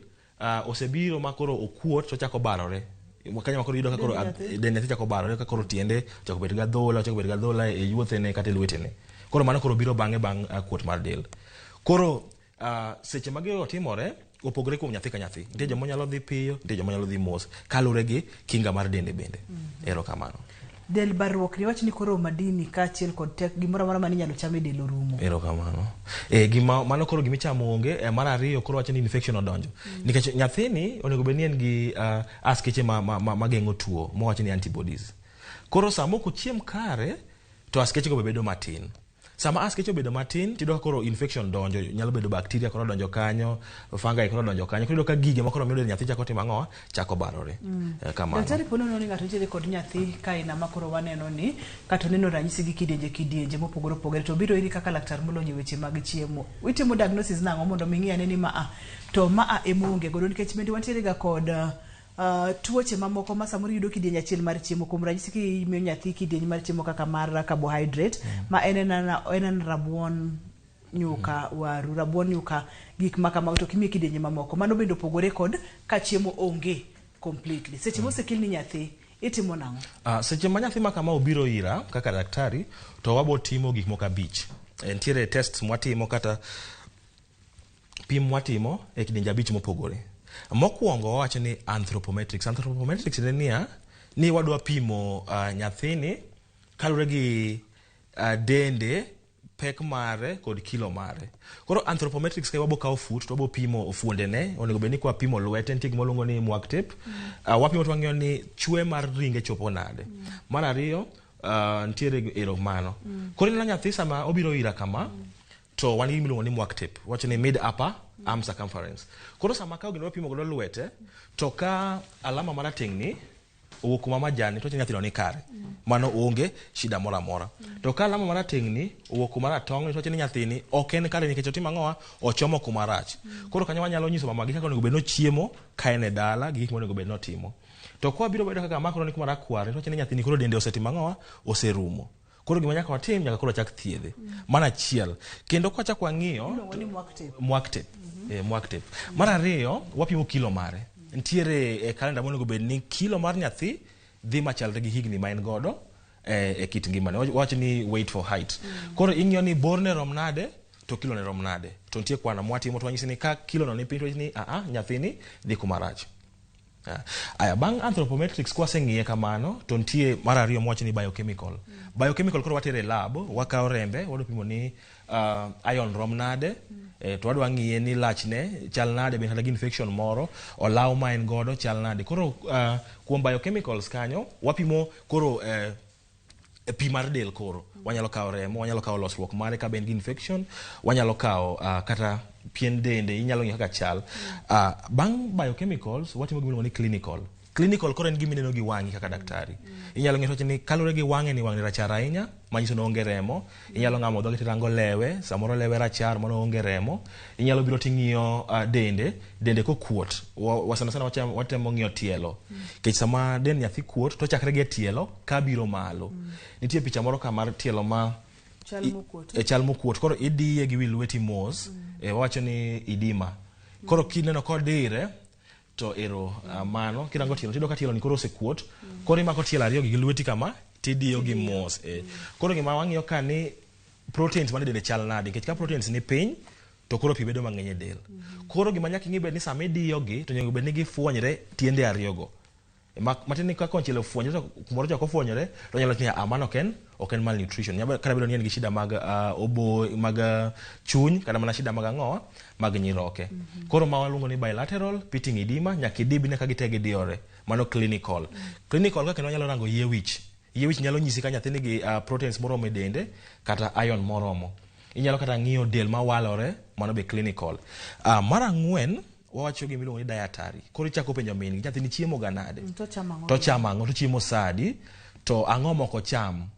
osebiro ma koro okuot to ochako barore. Kanyo ma koro iyudo ka koro Dend nyathi. dend nyathi chako barore, ka koro tiende ochako bet gadhola, ochako bet gadhola e yuothene kata e lwetene. Koro mano koro biro bang'e bang' kuot mar del. Koro Seche ma gigo timore opogore kuom nyathi ka nyathi. Nitie joma nyalo dhi piyo, nitie joma nyalo dhi mos, kaluwore gi kinga mar dende bende. Erokamano. Del barruok ni wach ni koro madini kaachiel kod tek gimoro amora mane inyalo cham e del orumo. Erokamano. E, gima mano koro gimichamo onge. E, mar ariyo koro wacho ni infection odonjo. Nikech nyathini onego bed ni en gi askeche ma geng'o tuo mowacho ni antibodies. Koro sama ok ochiem kare to askeche go be bedo matin. Sama askeche obedo matin tiyudo ka koro infection donjo, nyalo bedo bacteria koro donjo kanyo, fungi koro donjo kanyo. Koro iyudo ka gige ma koro miyo del nyathi chako timo ang'o? Chako barore. Kamano. Daktari po nono ni ng'ato nitiere kod nyathi kaina ma koro waneno ni kata oneno ranyisi gi kidienje kidienje mopogore opogore to obiro iri kaka laktar molony e weche mag chiemo. Itimo diagnosis nang'o mondo mi ing'i ane ni ma a to ma a ema oonge godo nikech bende wantiere ga kod tuoche mamoko ma samoro iyudo kidieny achiel mar chiemo. Kuom ranyisi kimiyo nyathi kidieny mar chiemo kaka mar carbohydrate ma en en rabuon nyuka, waru, rabuon nyuka, gik ma kamago to kimiye kidienje mamoko mano bende opogore kod ka chiemo onge completely. Seche mosekelni nyathi itimo nang'o? Seche ma nyathi ma kama obiro ira kaka daktari to wabo timo gik moko 5. Nitiere tests mwatimo kata pim mwatimo e kidienje 5 mopogore. Mokwongo wawacho ni anthropometrics. Anthropometrics en niya ni wadwa pimo nyathini kaluwore gi dende, pek mare kod kilo mare. Koro anthropometrics ka wabo kawo fut to wabo pimo fuondene, onego bed ni kwa pimo lwete nitie gima waluongo ni mwak tape. Wapimo to wang'iyo ni chwe mar ringe chopo nade. Mar ariyo nitiere ero mano. Koro ineno nyathi sama obiro ira kama to wan gi gima iluongo ni mwak tape, wacho ni mid upper arm circumference. Koro sama kawo gino wapimo godo lwete to ka alama marateng' ni owuok kuma majan to nyathino ni kare, mano onge shida moro amora. To ka alama marateng' ni owuok kuma ratong' to ni nyathini ok en kare nikech otimo ang'owa, ochomo kuma rach. Koro kanyo wanyalo nyiso mamagi kaka onego bed ni ochiemo ka en e dala gi gik monego bed ni otimo. To kwa biro bedo kaka ma koro ni kuma rakwar to ni nyathini koro dende osetimo ang'owa, oserumo. Koro gima nyaka watim, nyaka koro wachak thiedhe. Mano achiel. Kendo kwachak wang'iyo Iluongo ni mwak tape. Mwak tape. Mwak tape. Mar ariyo, wapimo kilo mare. Nitiere e kalenda monego bed ni kilo mar nyathi dhi machalre gi higni ma en godo e kit ngimane. Wacho ni weight for height. Koro ing'iyo ni borne rom nade to kilo ne rom nade. To nitie kwano mwatimo to wanyisi ni ka kilo no ni piny to wanyisi ni a nyathini dhi kuma rach. Aya, bang' anthropometrics kwaseng'iye kamano to nitie mar ariyo mwacho ni biochemical. Biochemical koro watere e lab, wakawo rembe, wadwa pimo ni iron rom nade, to wadwa ng'iye ni lachne chal nade, be kata gi infection moro, olaw ma en godo chal nade. Koro kuom biochemicals kanyo wapimo koro pi mar del. Koro wanyalo kawo remo, wanyalo kawo losruok mare ka be en gi infection, wanyalo kawo kata pien dende, inyalo ng'iyo kaka chal. Bang' biochemicals watimo gima iluongo ni clinical. Clinical koro en gima ineno gi wang'i kaka daktari. Inyalo ng'iyo ni kaluwore gi wang'e ni wang'e rachar ahinya, manyiso ni oonge remo. Inyalo ng'amo dhoge tirango lewe, samoro lewe rachar mano oonge remo. Inyalo biro ting'iyo dende, dende kokuot. Sana sana watemo ng'iyo tielo. Nikech sama dend nyathi kuot to chakre gi e tielo kabiro malo. Nitie picha moro ka mar tielo ma chal mokuot. Chal mokuot. Koro idiye gi wi lweti mos, wawacho ni idima. Koro kineno kodire to ero mano kirango tielo tiyudo ka tielo ni koro osekuot. Koro imako tielo ariyo gi lweti kama tidiyo gi mos. Koro gima wang'iyo ka ni proteins manie dende chal nade, nikech ka proteins ni piny to koro pi bedo mang'eny e del. Koro gima nyaka ing'i bed ni sama idiyo gi to onego bed ni gifuonyre tiende ariyo go. Matiende ni ka konchiel ofuonyre to kumoro to ok ofuonyore to nyalo wacho ni mano ok en malnutrition. Nyalo kata bedo ni en gi shida mag obo mag chuny kata mana shida mag ang'o mag nyiroke. Koro ma waluongo ni bilateral pitting edema, nyaka idib ne ka gite gidiyore. Mano clinical. Clinical ka kendo wanyalo rango yie wich. Yie wich nyalo nyisi ka nyathi nigi proteins moromo e dende kata iron moromo. Inyalo kata ng'iyo del mawalore, mano be clinical. Mar ang'wen wawacho gima iluongo ni dietary. Koro ichako penjo min gi nyathini chiemo ga nade? To chamo ang'o? To chamo ang'o? To chiemo sadi? To ang'o mok ocham?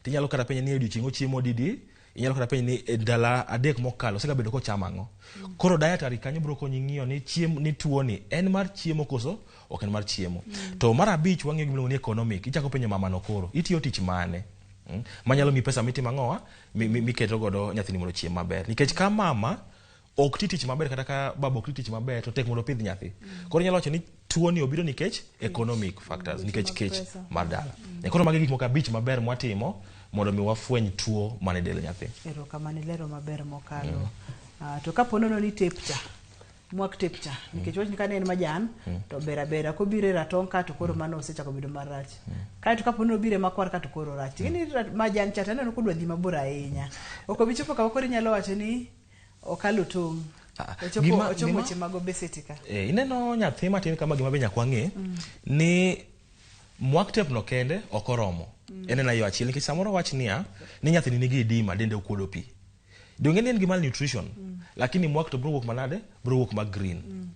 Tinyalo kata penje ni odiochieng' ochiemo didi? Inyalo kata penje ni e ndalo 3 mokalo osekabedo kochamo ang'o? Koro dietary kanyo biro konyi ng'iyo ni chiemo ni tuo ni en mar chiemo koso ok en mar chiemo. To mar abich wang'iyo gima iluongo ni economic. Ichako penjo mamano koro itiyo tich mane? Manyalo miyi pesa mitimo ang'owa miketo godo nyathini mondo ochiem maber. Nikech ka mama ok ti tich maber kata ka baba ok ti tich maber to tek mondo opidh nyathi. Koro inyalo wacho ni tuo ni obiro nikech economic factors, nikech kech mar dala. Koro magi gik moko 5 maber mwatimo mondo mi wafweny tuo man e del nyathi. Erokamano, ilero maber mokalo. To kapo nono ni tape cha, mwak tape cha, nikech wach ni kane en majan to ber abera, kobiro e ratong' ka to koro mano osechako bedo marach. Kaeto kapo ni obiro e makwar ka to koro rach. Ting'e ni majan cha to aneno kodwa dhi mabor ahinya. Ok obi chopo kama koro inyalo wacho ni okalo tong'. Ochopo ochopo weche mag obesity ka. Ineno nyathi matin kama gima be nyaka wang'e ni mwak tape no kende ok oromo. En ena yo achiel nikech samoro wach niya ni nyathini nigi edema, dende okuodo pi. Donge ni en gi malnutrition? Lakini mwak to biro wuok manade? Biro wuok ma green.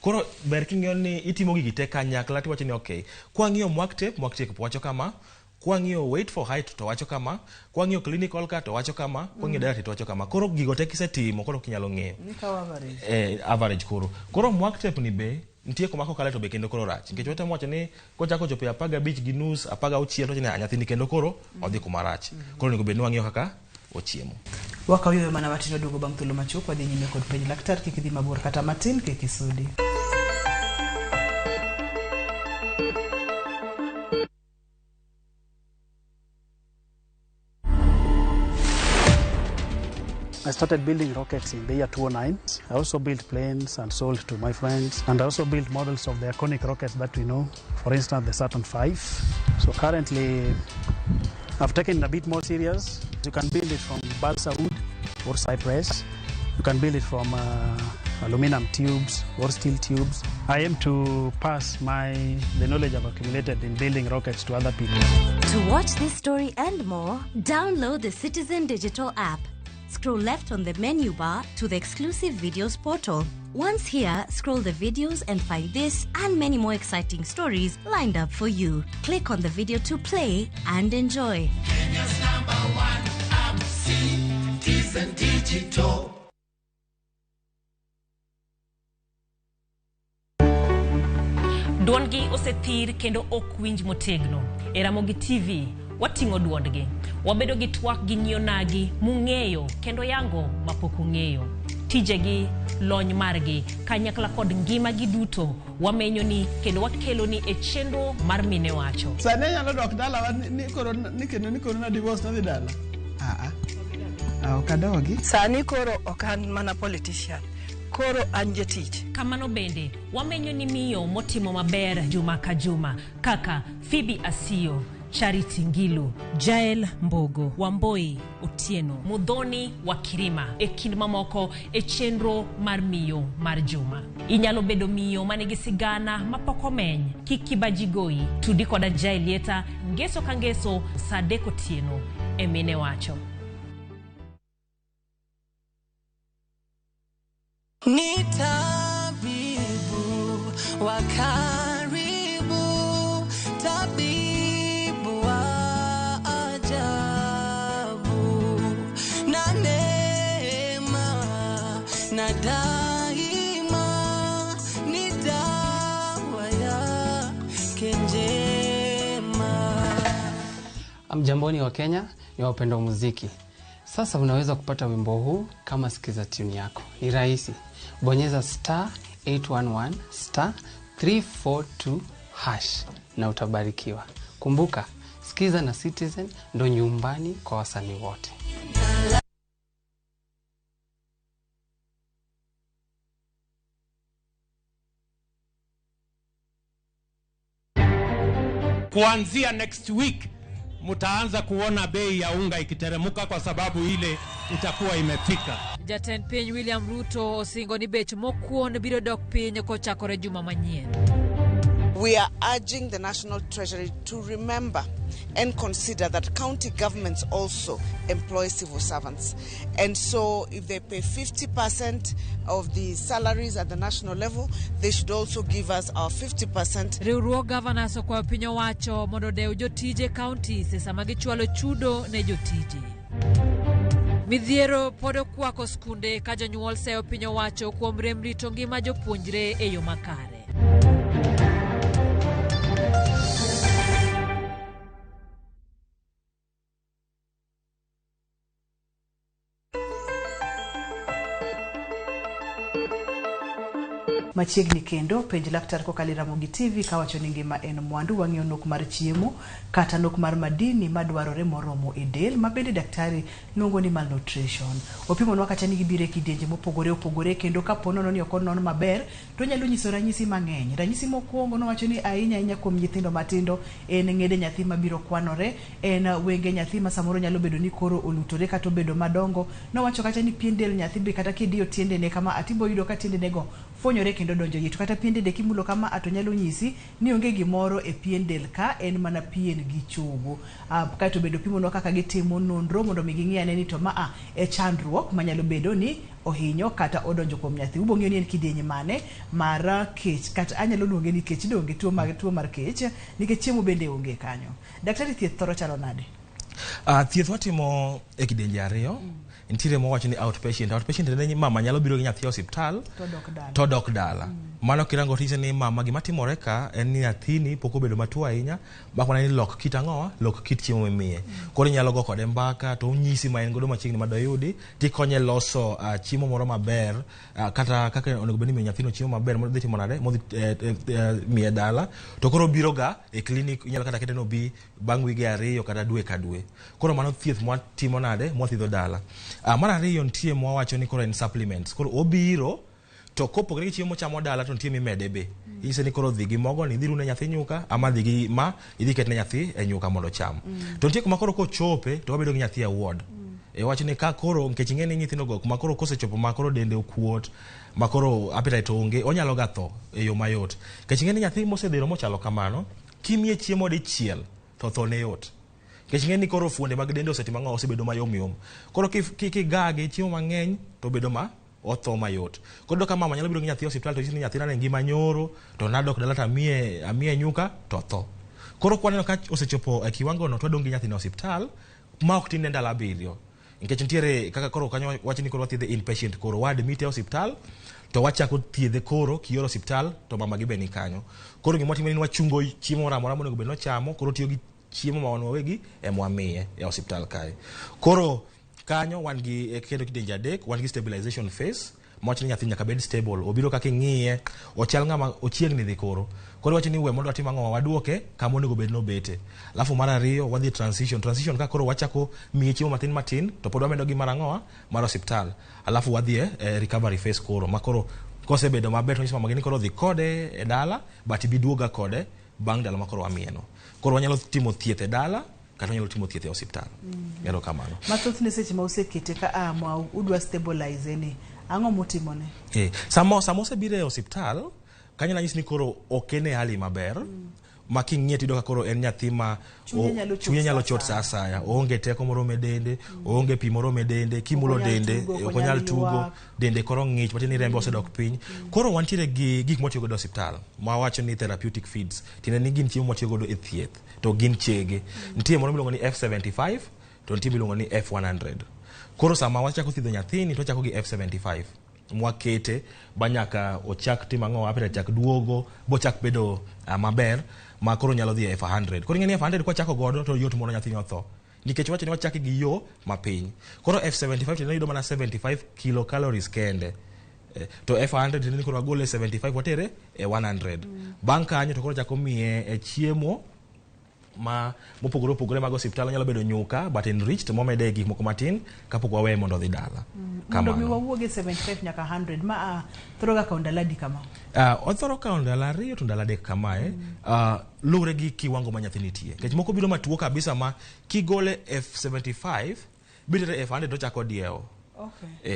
Koro ber king'iyo ni itimo gigi te kanyakla tiwacho ni okay, kwang'iyo mwak tape wacho kama, kwang'iyo weight for height to wacho kama, kwang'iyo clinical ka to wacho kama, kwang'iyo dietary to wacho kama. Koro gigo te kisetimo koro kinyalo ng'eyo. Nikawo average. Average koro. Koro mwak tape ni be nitie kuma kokale to be kendo koro rach. Nikech watemo wacho ni kochako chopo e 15.5, 16 to wacho ni "Ah, nyathini kendo koro odhi kuma rach." Koro onego bed ni wang'iyo kaka ochiemo. Wakaw yueyo mana matin, waduogo bang' thuolo machuok, wadhi nyime kod penj laktar. Kik idhi mabor kata matin, kik isudi. I started building rockets in the year 2009. I also built planes and sold to my friends. And I also built models of the iconic rockets that we know, for instance, the Saturn V. So currently, I've taken it a bit more serious. You can build it from balsa wood or cypress. You can build it from aluminum tubes or steel tubes. I aim to pass the knowledge I've accumulated in building rockets to other people. To watch this story and more, download the Citizen Digital app. Scroll left on the menu bar to the exclusive videos portal. Once here, scroll the videos and find this and many more exciting stories lined up for you. Click on the video to play and enjoy. Kenya's number one app, Citizen Digital. Duondgi osethir kendo ok winj motegno. E Ramogi TV, wating'o duondgi. Wabedo gi twak gi ng'iyo nagi mung'eyo kendo yango mapok ung'eyo. Tijegi, lony margi, kanyakla kod ngimagi duto wamenyo ni kendo wakelo ni e chenro mar Mine Wacho. Sani anyalo dok dalawa ni koro ni kendo ni koro na divorce nadhi dala. Ah, ok adogi. Sani koro ok an mana politician, koro an jatich. Kamano bende, wamenyo ni miyo motimo maber juma ka juma kaka Phoebe Asiyo, Charity Ngilu, Jael Mbogo, Wamboi Otieno, Mudhoni wa Kirima e kind mamoko e chenro mar miyo mar juma. Inyalo bedo miyo manigi sigana mapok omeny. Kik kibaji goyi, tudi koda Jael Lieta ngeso ka ngeso saa 3 otieno e Mine Wacho. Ni tabibu wa karibu, tabibu wa ajabu, na neema na daima ni dawa yake njema. Amjamboni wa Kenya, ni wapenda muziki. Sasa unaweza kupata wimbo huu kama sikiza tune yako. Ni rahisi. Bonyeza star 811 star 342 hash na utabarikiwa. Kumbuka, sikiza na Citizen ndo nyumbani kwa wasanii wote. Kuanzia next week mtaanza kuona bei ya unga ikiteremuka kwa sababu ile itakuwa imefika. Jatend piny William Ruto osingo ni bech mokuon biro dok piny kochakore juma manyien. We are urging the National Treasury to remember and consider that county governments also employ civil servants. And so if they pay 50% of the salaries at the national level, they should also give us our 50%. Riwruog governors okwayo piny owacho mondo odew jotije counties e sama gichwalo chudo ne jotije. Midhiero pod okwako skunde ka jonyuol seyo piny owacho kuom rem rito ngima jopuonjre e yo makare. Machiegni kendo, penj laktar kokalo e Ramogi TV kawacho ni ngima en mwandu, wang'iyo nok mar chiemo kata nok mar madini madwarore moromo e del ma bende daktari luongo ni malnutrition. Opimonwa kata ni gibiro e kidienje mopogore opogore kendo kapo nono ni ok onon maber to onyalo nyiso ranyisi mang'eny. Ranyisi mokwongo nowacho ni ahinya ahinya kuom nyithindo matindo en ng'ede nyathi mabiro kwanore, en wenge nyathi ma samoro nyalo bedo ni koro olutore kata obedo madongo. Nowacho kata ni pien del nyathi be kata kidiyo tiendene kama a tibo yudo ka tiendene go fwonyore kendo donjo iye. To kata pien dende kimulo kama a to nyalo nyisi ni onge gimoro e pien del ka, en mana pien gi chogo. Kaeto bende opimonwa kaka gitimo nonro mondo mi ging'i ane ni to ma a e chandruok manyalo bedo ni ohinyo kata odonjo kuom nyathi. Ubo ng'eyo ni en kidieny mane mar kech kata anyalo luonge ni kech donge tuo mag tuo mar kech nikech chiemo bende onge kanyo. Daktari thieth thoro chalo nade? Thieth watimo e kidienje ariyo. Nitiere mwawacho ni outpatient. Outpatient en ni mama nyalo biro gi nyathi e osiptal To dok dala. to dok dala. Mano kirango tinyise ni mama gima timore ka en ni nyathini pok obedo matuo ahinya mak mana ni lok kit ang'owa lok kit chiemo mimiye. Koro inyalo go kode mbaka to onyisi ma en godo machiegni ma doyudi tikonye loso chiemo moro maber kata kaka onego bed ni imiyo nyathino chiemo maber modhi timo nade modhi miye dala to koro obiro ga e clinic inyalo kata kete ni obi bang' wige ariyo kata dwe ka dwe. Koro mano thieth mwatimo nade mwathiedho dala. Mar ariyo nitie mwawacho ni koro en supplements. Koro obiro to kopogore gi chiemo mochamo dala to nitie mimede be. Inyise ni koro dhi gi mogo ni idhi rune nyathi nyuka ama dhi gi ma idhi ketne nyathi e nyuka mondo ocham. To nitie kuma koro kochope to wabedo gi nyathi e ward. E wach ni ka koro nikech ing'e ni nyithindo go kuma koro kosechopo ma koro dende okuot ma koro appetite onge onyalo ga tho e yo mayot. Nikech ing'e ni nyathi mosedhero mochalo kamano kimiye chiemo dichiel to tho ne yot. Nikech ing'e ni koro fuonde mag dende osetimo ang'o osebedo mayom yom. Koro kigage chiemo mang'eny to bedo ma otho mayot. Koro iyudo ka mama nyalo biro gi nyathi e osiptal to nyisi ni nyathina ne ngima nyoro to nadok dala to amiye nyuka to otho. Koro kwaneno ka osechopo e kiwango no to wadong' gi nyathino e osiptal ma ok tin ne ndalo 7. Nikech nitiere kaka koro kanyo wach ni koro wathiedhe inpatient koro wa admit e osiptal to wachako thiedhe koro kioro osiptal to mama gi be ni kanyo. Koro gima watimo en ni wachungo chiemo moro amora monego bed ni ochamo koro otiyo gi chiemo ma wan wawegi ema wamiye e osiptal kae. Koro kanyo wan gi kendo kidienje 3 wan gi stabilization phase mwacho ni nyathi nyaka bed stable obiro kaka ing'iye ochal ng'ama ochiegni dhi koro koro iwacho ni we mondo watim ang'o waduoke kama onego bed nobete. Alafu mar ariyo wadhi transition. Transition ka koro wachako miye chiemo matin matin to pod wamedo gi mar ang'owa mar osiptal. Alafu wadhi e recovery phase koro ma koro kosebedo maber to nyiso mamagi ni koro dhi kode e dala but ibi duoga kode bang' ndalo ma koro wamiye no. Koro wanyalo timo thieth e dala kata wanyalo timo thieth e osiptal. Erokamano. Mathothne seche ma usekete ka a ma udwa stabilize ni ang'o mutimone? Sama osebiro e osiptal kanyo nanyisi ni koro ok en e hali maber. Ma king'iye tiyudo ka koro en nyathi ma Chunye nyalo chot chunye nyalo chot sa asaya. Oonge teko moromo e dende, oonge pi moromo e dende, kimulo dende, ok onyal tugo, dende koro ng'ich, matiende ni rembe osedok piny. Koro wantiere gi gik mwatiyo godo e osiptal, mwawacho ni therapeutic feeds, tiende ni gin chiemo mwatiyo godo e thieth, to gin chege. Nitie moro miluongo ni F75, to nitie miluongo ni F100. Koro sama wachako thiedho nyathini, to wachako gi F75. Mwakete ba nyaka ochak timo ang'o, appetite chak duogo, bochak bedo maber, ma koro nyalo dhi e F100. Koro ing'e ni F100 kwachako godo to yot mondo nyathini otho. Nikech wacho ni wachake gi yo mapiny. Koro F75 to yudo mana 75 kilocalories kende. To F100 tiende ni koro wagole 75 watere e 100. Bang' kanyo to koro chako miye e chiemo ma mopogore opogore mag osiptal, onyalo bedo nyuka but enriched momede gik moko matin kapok waweye mondo odhi dala. Mondo mi wawuog e 75 nyaka 100 ma thoro ga kawo ndalo adi kama? Othoro kawo ndalo 2 to ndalo 3 kamae. Luwore gi kiwango ma nyathi nitie. Nikech moko biro matuo kabisa ma kigole F75 bitere F100 to ochako diewo.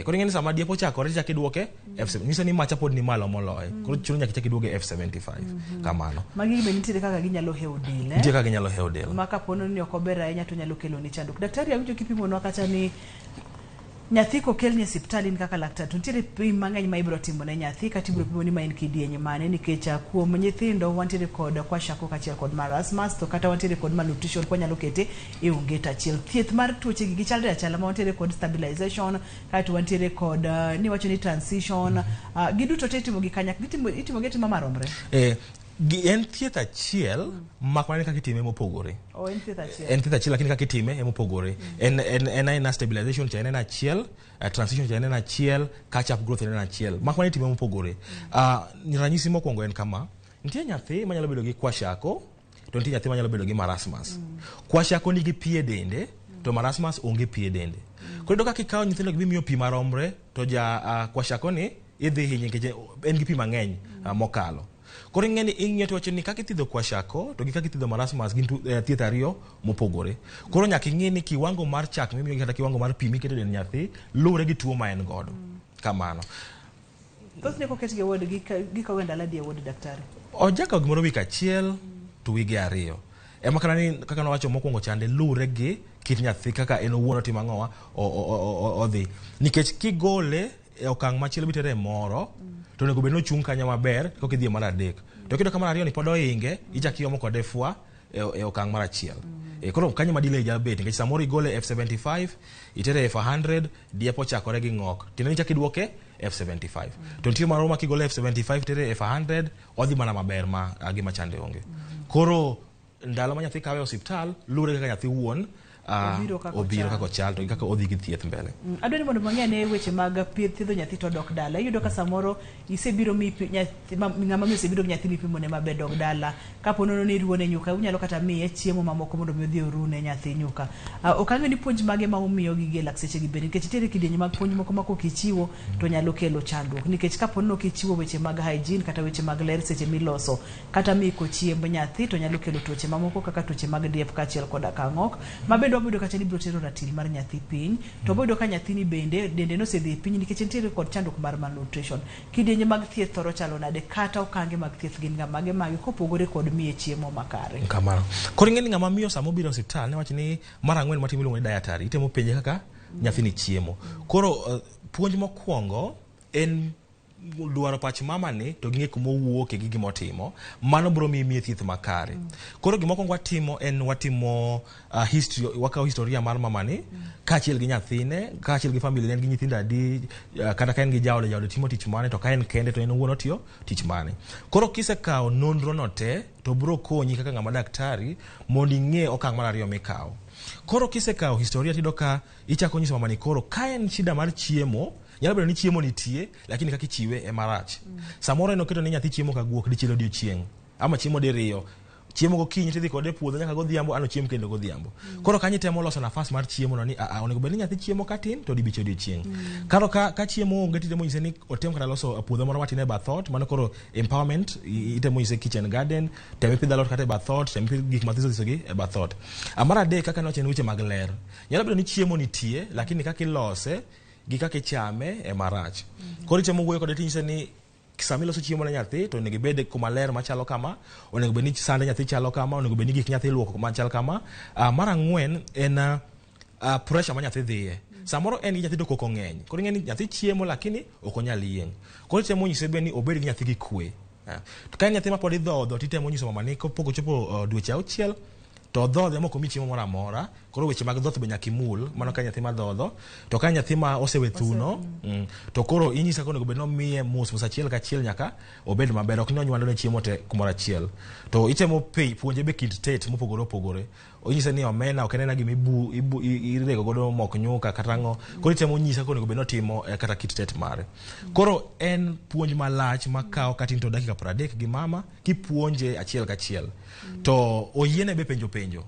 Koro ing'e ni sama diepo ochakore tichako iduoke F7. Nyiso ni macha pod ni malo moloye. Koro chuno nyaka ichak iduoke F75. Kamano. Magi be nitiere kaka ginyalo hewo del. Nitie kaka ginyalo hewo del. Ma kapo ni ok ober ahinya to nyalo kelo ni chandruok. Daktari awinjo kipimonwa kata ni nyathi kokelni e osiptal in kaka laktar to nitiere pim mang'eny ma ibiro timo ne nyathi kata ibiro pimo ni ma en kidieny mane nikech kuom nyithindo wantiere kod kwashiorkor kaachiel kod marasmus to kata wantiere kod malnutrition kwanyalo kete e onget achiel. Thieth mar tuoche gi gichalre achala ma wantiere kod stabilization kaeto wantiere kod niwacho ni transition giduto te itimo gi kanyakla itimo gi atima maromre. En thieth achiel, mak mana ni kaka itime mopogore. O en thieth achiel. En thieth achiel, lakini kaka itime emopogore. En aina stabilization cha en achiel, transition cha en achiel, catch up growth en achiel, mak mana itime mopogore. Ranyisi mokwongo en kama: nitie nyathi manyalo bedo gi kwashiorkor, to nitie nyathi manyalo bedo gi marasmus. Kwashiorkor nigi pi e dende, to marasmus onge pi e dende. Koro iyudo ka kikawo nyithindo gi mimiyo pi maromre, to ja kwashiorkor ni idhi hinye nikech en gi pi mang'eny mokalo. Koro ing'e ni ing'iyo to iwacho ni kaka ithiedho kwashiorkor to gi kaka ithiedho marasmus gin thieth ariyo mopogore. Koro nyaka ing'e ni kiwango mar chak mimiyogi kata kiwango mar pi miketo e dend nyathi luwore gi tuo ma en godo. Kamano. Thothne koketgi e ward, gikawo ndalo adi e ward, daktari? Ojakawo gimoro wik achiel to wige 2. Ema kata ni kaka nowacho mokwongo chande luwre gi kit nyathi kaka en owuon otimo ang'owa odhi. Nikech kigole e okang' machielo mitere e moro, to onego bed ni ochung' kanyo maber koka idhi e mar adek. To kiyudo ka mar ariyo ni pod ohinge, ichak iomo kode fwa e okang' mar achiel. Koro kanyo ma delay nyalo bet nikech samoro igole F75 itere F100, diep ochakore gi ng'ok, tiende ni ichak iduoke F75. To nitie moro ma kigole F75 itere F100, odhi mana maber ma gima chande onge. Koro ndalo ma nyathi kawe e osiptal luwore kaka nyathi wuon Obiro kaka obiro ochal. Kaka ochal to gi kaka odhi gi thieth mbele. Adwa ni mondo wang'e ane weche mag thiedho nyathi to dok dala. Iyudo ka samoro isebiro mi nyathi ng'ama miyo osebiro gi nyathi mipimone maber, dok dala. Kapo nono ni iruone nyuka, unyalo kata miye chiemo mamoko mondo mi odhi orune nyathi nyuka. Ok ang'eyo ni puonj mage ma umiyo gi e lakseche gi bende, nikech nitiere kidienje mag puonj moko ma kokichiwo to nyalo kelo chandruok. Nikech kapo ni ok ichiwo weche mag hygiene kata weche mag ler seche miloso kata miko chiemb nyathi, to nyalo kelo tuoche mamoko kaka tuoche mag diep kaachiel koda kang'ok. Ma bende wabiro yudo kacha ni biro tero ratil mar nyathi piny, to wabiro yudo ka nyathini bende dende nosedhi piny nikech entiere kod chandruok mar malnutrition. Kidienje mag thieth thoro chalo nade, kata okange mag thieth gin ga mage mage kopogore kod miye chiemo makare? Kamano. Koro ing'e ni ng'ama miyo sama obiro e osiptal, newach ni mar ang'wen matimo iluongo ni dietary, itemo penje kaka nyathini chiemo. Koro puonj mokwongo en dwaro pach mama ni to ging'e kuma owuoke gi gima otimo, mano biro miyi miye thieth makare. Koro gima wakwongo watimo en watimo history, wakawo historia mar mama ni kaachiel gi nyathine, kaachiel gi family ne, en gi nyithindo adi, kata ka en gi jaode, jaode timo tich mane, to ka en kende to en owuon otiyo tich mane. Koro kisekawo nonro no te, to biro konyi kaka ng'ama daktari mondo ing'e okang' mar ariyo mikawo. Koro kisekawo historia, tiyudo ka ichako nyiso mama ni koro ka en shida mar chiemo, nyalo bedo ni chiemo nitie, lakini kaka ichiwe ema rach. Samoro en oketo ni nyathi chiemo ka guok dichiel odiochieng', ama chiemo diriyo, chiemo gokinyi tidhi kode e puodho nyaka godhiambo, ano chiemo kendo godhiambo. Koro kanyo itemo loso nafas mar chiemo no ni a onego bed ni nyathi chiemo katin to dibich odiochieng'. Koro ka chiemo onge, titemo nyise ni otem kata loso puodho moro matin e bath ot. Mano koro empowerment, itemo nyise kitchen garden, tem ipidh alot kata e bath ot, tem ipidh gik mathiso thiso gi e bath ot. Mar adek, kaka nowacho, en weche mag ler. Nyalo bedo ni chiemo nitie, lakini kaka ilose gi kaka ichame ema rach. Koro itemo wuoyo kode tinyise ni sama iloso chiemo ne nyathi to onego ibed kuma ler machalo kama, onego bed ni sande nyathi chalo kama, onego bed ni gik nyathi iluoko machal kama. Mar ang'wen en pressure ma nyathi dhiye. Samoro en gi nyathi to koko ng'eny, koro ing'e ni nyathi chiemo lakini ok onyal yieng'. Koro itemo nyise be ni obed gi nyathi gi kwe. To ka en nyathi ma pod idhodho, titemo nyiso mama ni kapok ochopo dweche 6 to odhodhe mok omi chiemo moro amora. Koro weche mag dhoth be nyaka imul mano ka nyathi ma dhodho. To ka nyathi ma osewe thuno, to koro inyise kaka onego bed ni omiye mos mos achiel kachiel nyaka obed maber, ok ni onywando ne chiemo te kumoro achiel. To itemo puonje be kit tet mopogore opogore. Inyise ni omena ok en aena gima irego godo mok nyuka kata ang'o. Koro itemo nyise kaka onego bed ni otimo kata kit tet mare. Koro en puonj malach makawo katin to dakika 30 gi mama kipuonje achiel kachiel. To oyiene be penjo penjo.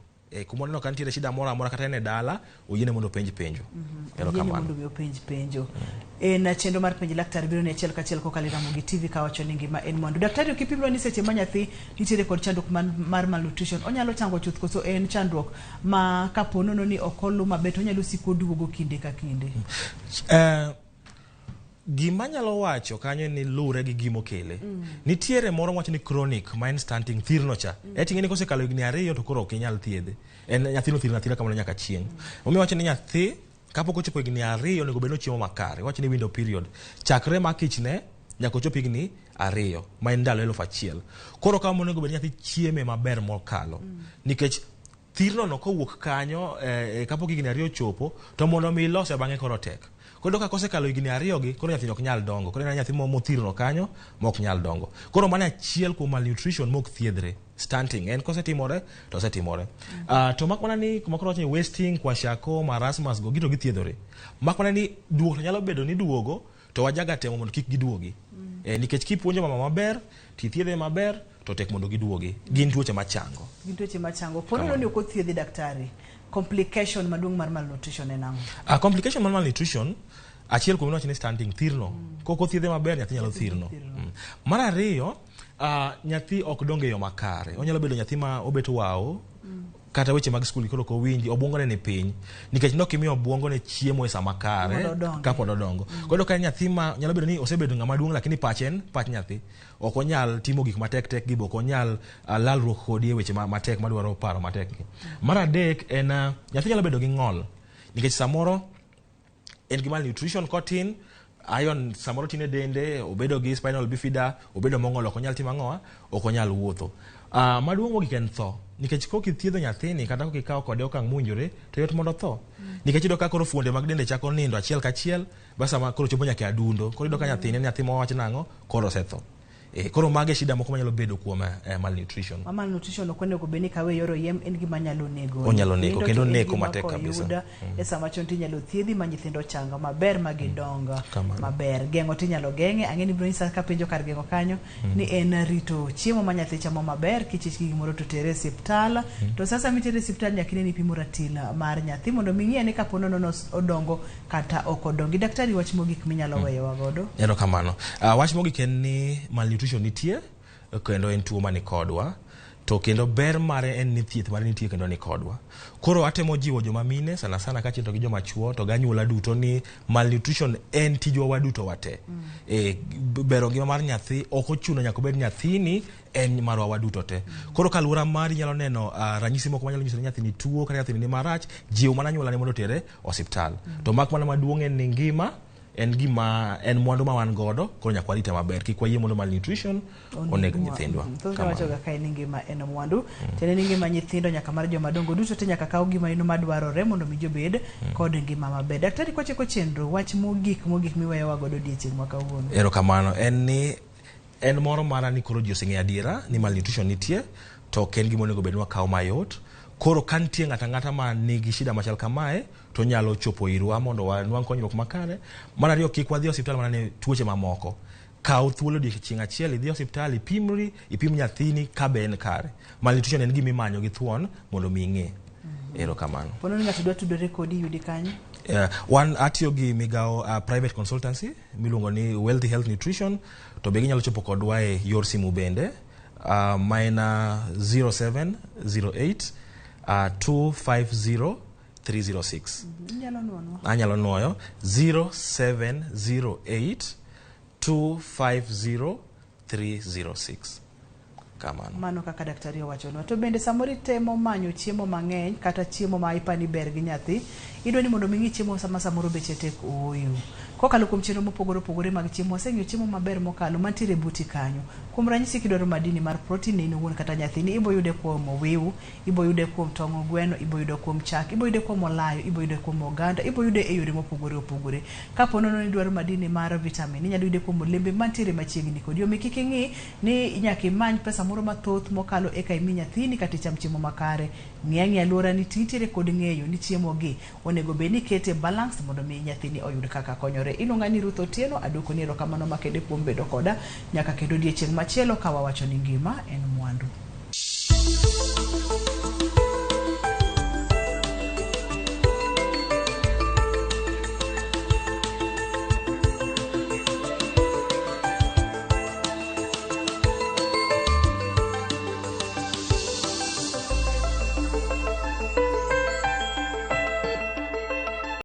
Kuma oneno ka nitiere shida moro amora kata en e dala, oyiene mondo openj penjo. Oyiene Erokamano. mondo mi openj penjo. En chenro mar penj laktar biro ni achiel kachiel kokalo e Ramogi TV kawacho ni ngima en mwandu. Daktari, ok ipimnwa ni seche ma nyathi nitiere kod chandruok mar malnutrition, onyalo chango chuth koso en chandruok ma kapo nono ni ok olu maber to onyalo siko duogo kinde ka kinde? Gima anyalo wacho kanyo ni luwre gi gimokele. Nitiere moro wacho ni chronic ma en stunting, thirno cha. Eti ing'e ni kosekalo higni 2 to koro ok inyal thiedhe. En nyathino thirno athira kamano nyaka chieng'. Omiyo wacho ni nyathi kapok ochopo higni 2 onego bed ni ochiemo makare. Wacho ni window period. Chakre ma kichne nyaka ochop higni 2 ma en ndalo 1000. Koro kama onego bed ni nyathi chieme maber mokalo. Nikech thirno no kowuok kanyo kapok higni 2 ochopo, to mondo mi ilose bang'e koro tek. Koro iyudo ka kosekalo higni ariyogi, koro nyathini ok nyal dongo. Koro ineno nyathi mothirno kanyo ma ok nyal dongo. Koro mano achiel kuom malnutrition mok thiedhre. Stunting en kosetimore to osetimore. To mak mana ni kuma koro wacho ni wasting, kwashiorkor, marasmus go gito githiedhore. Mak mana ni duogo to nyalo bedo ni duogo to wajaga temo mondo kik giduogi. Nikech kipuonjo mama maber, tithiedhe maber, to tek mondo giduogi. Gin tuoche machango. Gin tuoche machango. Po nono ni ok othiedhi daktari, complication maduong' mar malnutrition en ang'o? Complication mar malnutrition, achiel kuom wacho ni stunting, thirno. Kok othiedhe maber, nyathi nyalo thirno. Mar ariyo, nyathi ok dong e yo makare. Onyalo bedo nyathi ma obet wao, kata weche mag skul koro ok owinji, obuongone ni piny. Nikech nok imiyo obuongone chiemo e sama kare, Mondo odongi. kapod odongo. Koro ka en nyathi ma nyalo bedo ni osebedo ng'ama duong' lakini pache en pach nyathi. Ok onyal timo gik matek tek gi, ok onyal lalruok kodi e weche matek madwaro paro matek gi. Mar adek en nyathi nyalo bedo gi ng'ol. Nikech samoro en gi malnutrition kotin, iron samoro tin e dende, obedo gi spinal bifida, obedo mong'ol, ok onyal timo ang'owa, ok onyal wuotho. Maduong' mogik en tho. Nikech kok ithiedho nyathini kata kok ikawo kode okang' mowinjore, to yot mondo otho. Nikech iyudo ka koro fuonde mag dende chako nindo achiel kachiel, bas sama koro chopo nyaka e adundo. Koro iyudo ka nyathini en nyathi mowach nang'o, koro osetho. Koro mago e shida moko manyalo bedo kuom malnutrition. Ma malnutrition ok onego bed ni kawe yor oyiem, en gima nyalo nego. Onyalo neko, Nyithindo kendo to en neko gima matek kabisa. koyud e sama chon tinyalo thiedhi ma nyithindo changa maber ma gidong Kamano. maber. Geng'o tinyalo geng'e, ang'e ni biro nyisa kapenjo kar geng'o kanyo ni en rito chiemo ma nyathi chamo maber, kichich gi gimoro to tere e osiptal. To sasa mitere e osiptal nyaka ine ni ipimo ratil mar nyathi mondo mi ing'e ni kapo nono odongo kata ok odongi. Daktari, wach mogik minyalo weyowa godo? Erokamano. Wach mogik en ni malnutrition nitie kendo en tuo mani kodwa. To kendo ber mare en ni thieth mare nitie kendo ni kodwa. Koro atemo jiwo joma mine sana sana kaachiel to gi joma chuo to gi anyuola duto ni malnutrition en tijwa waduto wate. Bero ngima mar nyathi ok ochuno nyaka obed nyathini, en marwa waduto te. Koro ka aluora mari nyalo neno ranyisi moko manyalo nyiso ni nyathini tuo kata nyathini ni marach, jiw mana anyuolane mondo otere osiptal. To mak mana maduong' en ni ngima en gima en mwandu ma wan godo, koro nyaka warite maber. Kik wayie mondo malnutrition oneg nyithindwa. Thothne Kamano. wachoga kae ni ngima en mwandu. Tiende ni ngima nyithindo nyaka mar joma dongo duto te nyaka kaw gima ino madwarore mondo mi jobed kod ngima maber. Daktari, kwachako chenro, wach mogik mogik miweyowa godo odiechieng' ma kawuono. Erokamano. En ni en moro mara ni koro ji oseng'eyo adiera ni malnutrition nitie, to ok en gima onego bed ni wakawo mayot. Koro ka nitie ng'ato ang'ata ma nigi shida machal kamae, to onyalo chopo irwa mondo wanwang' konyruok makare. Mar ariyo, kik wadhi e osiptal mana ne tuoche mamoko. Kaw thuolo odiechieng' achiel idhi e osiptal, ipimri, ipim nyathini ka be en kare. Malnutrition en gima imanyo gi thuon mondo mi ing'e. Erokamano. Po nono ng'ato dwa tudore kodi, yudi kanyo? Wan atiyo gi migawo private consultancy miluongo ni Wealthy Health Nutrition, to be ginyalo chopo kodwa e yor simu bende, ma en 0708 250 306. Inyalo nuono? Anyalo nuoyo 0708 250 306. Kamano. Mano kaka daktari owachonwa. To bende samoro itemo manyo chiemo mang'eny kata chiemo ma ipani ber gi nyathi, idwa ni mondo mi ing'i chiemo sama samoro beche tek ooyo. Kokalo kuom chenro mopogore opogore mag chiemo, waseng'iyo chiemo maber mokalo mantiere buti kanyo. Kuom ranyisi kidwaro madini mar protein ne in owuon kata nyathini, ibo yude kuom owiu, ibo yude kuom tong' gweno, ibo yude kuom chak, ibo yude kuom olayo, ibo yude kuom oganda, ibo yude e yore mopogore opogore. Kapo nono ni idwaro madini mar vitamin, inyalo yude kuom olembe mantiere machiegni kodi. Omiyo kik ing'i ni nyaka imany pesa moro mathoth mokalo eka imi nyathini kata icham chiemo makare. Ng'i ang'iya alworani tintiere kod ng'eyo ni chiemo gi onego bed ni ikete balance mondo mi nyathini oyud kaka konyore. Iluonga ni Ruth Otieno, aduokoni erokamano makende kuom bedo koda nyaka kendo odiechieng' machielo ka wawacho ni ngima en mwandu.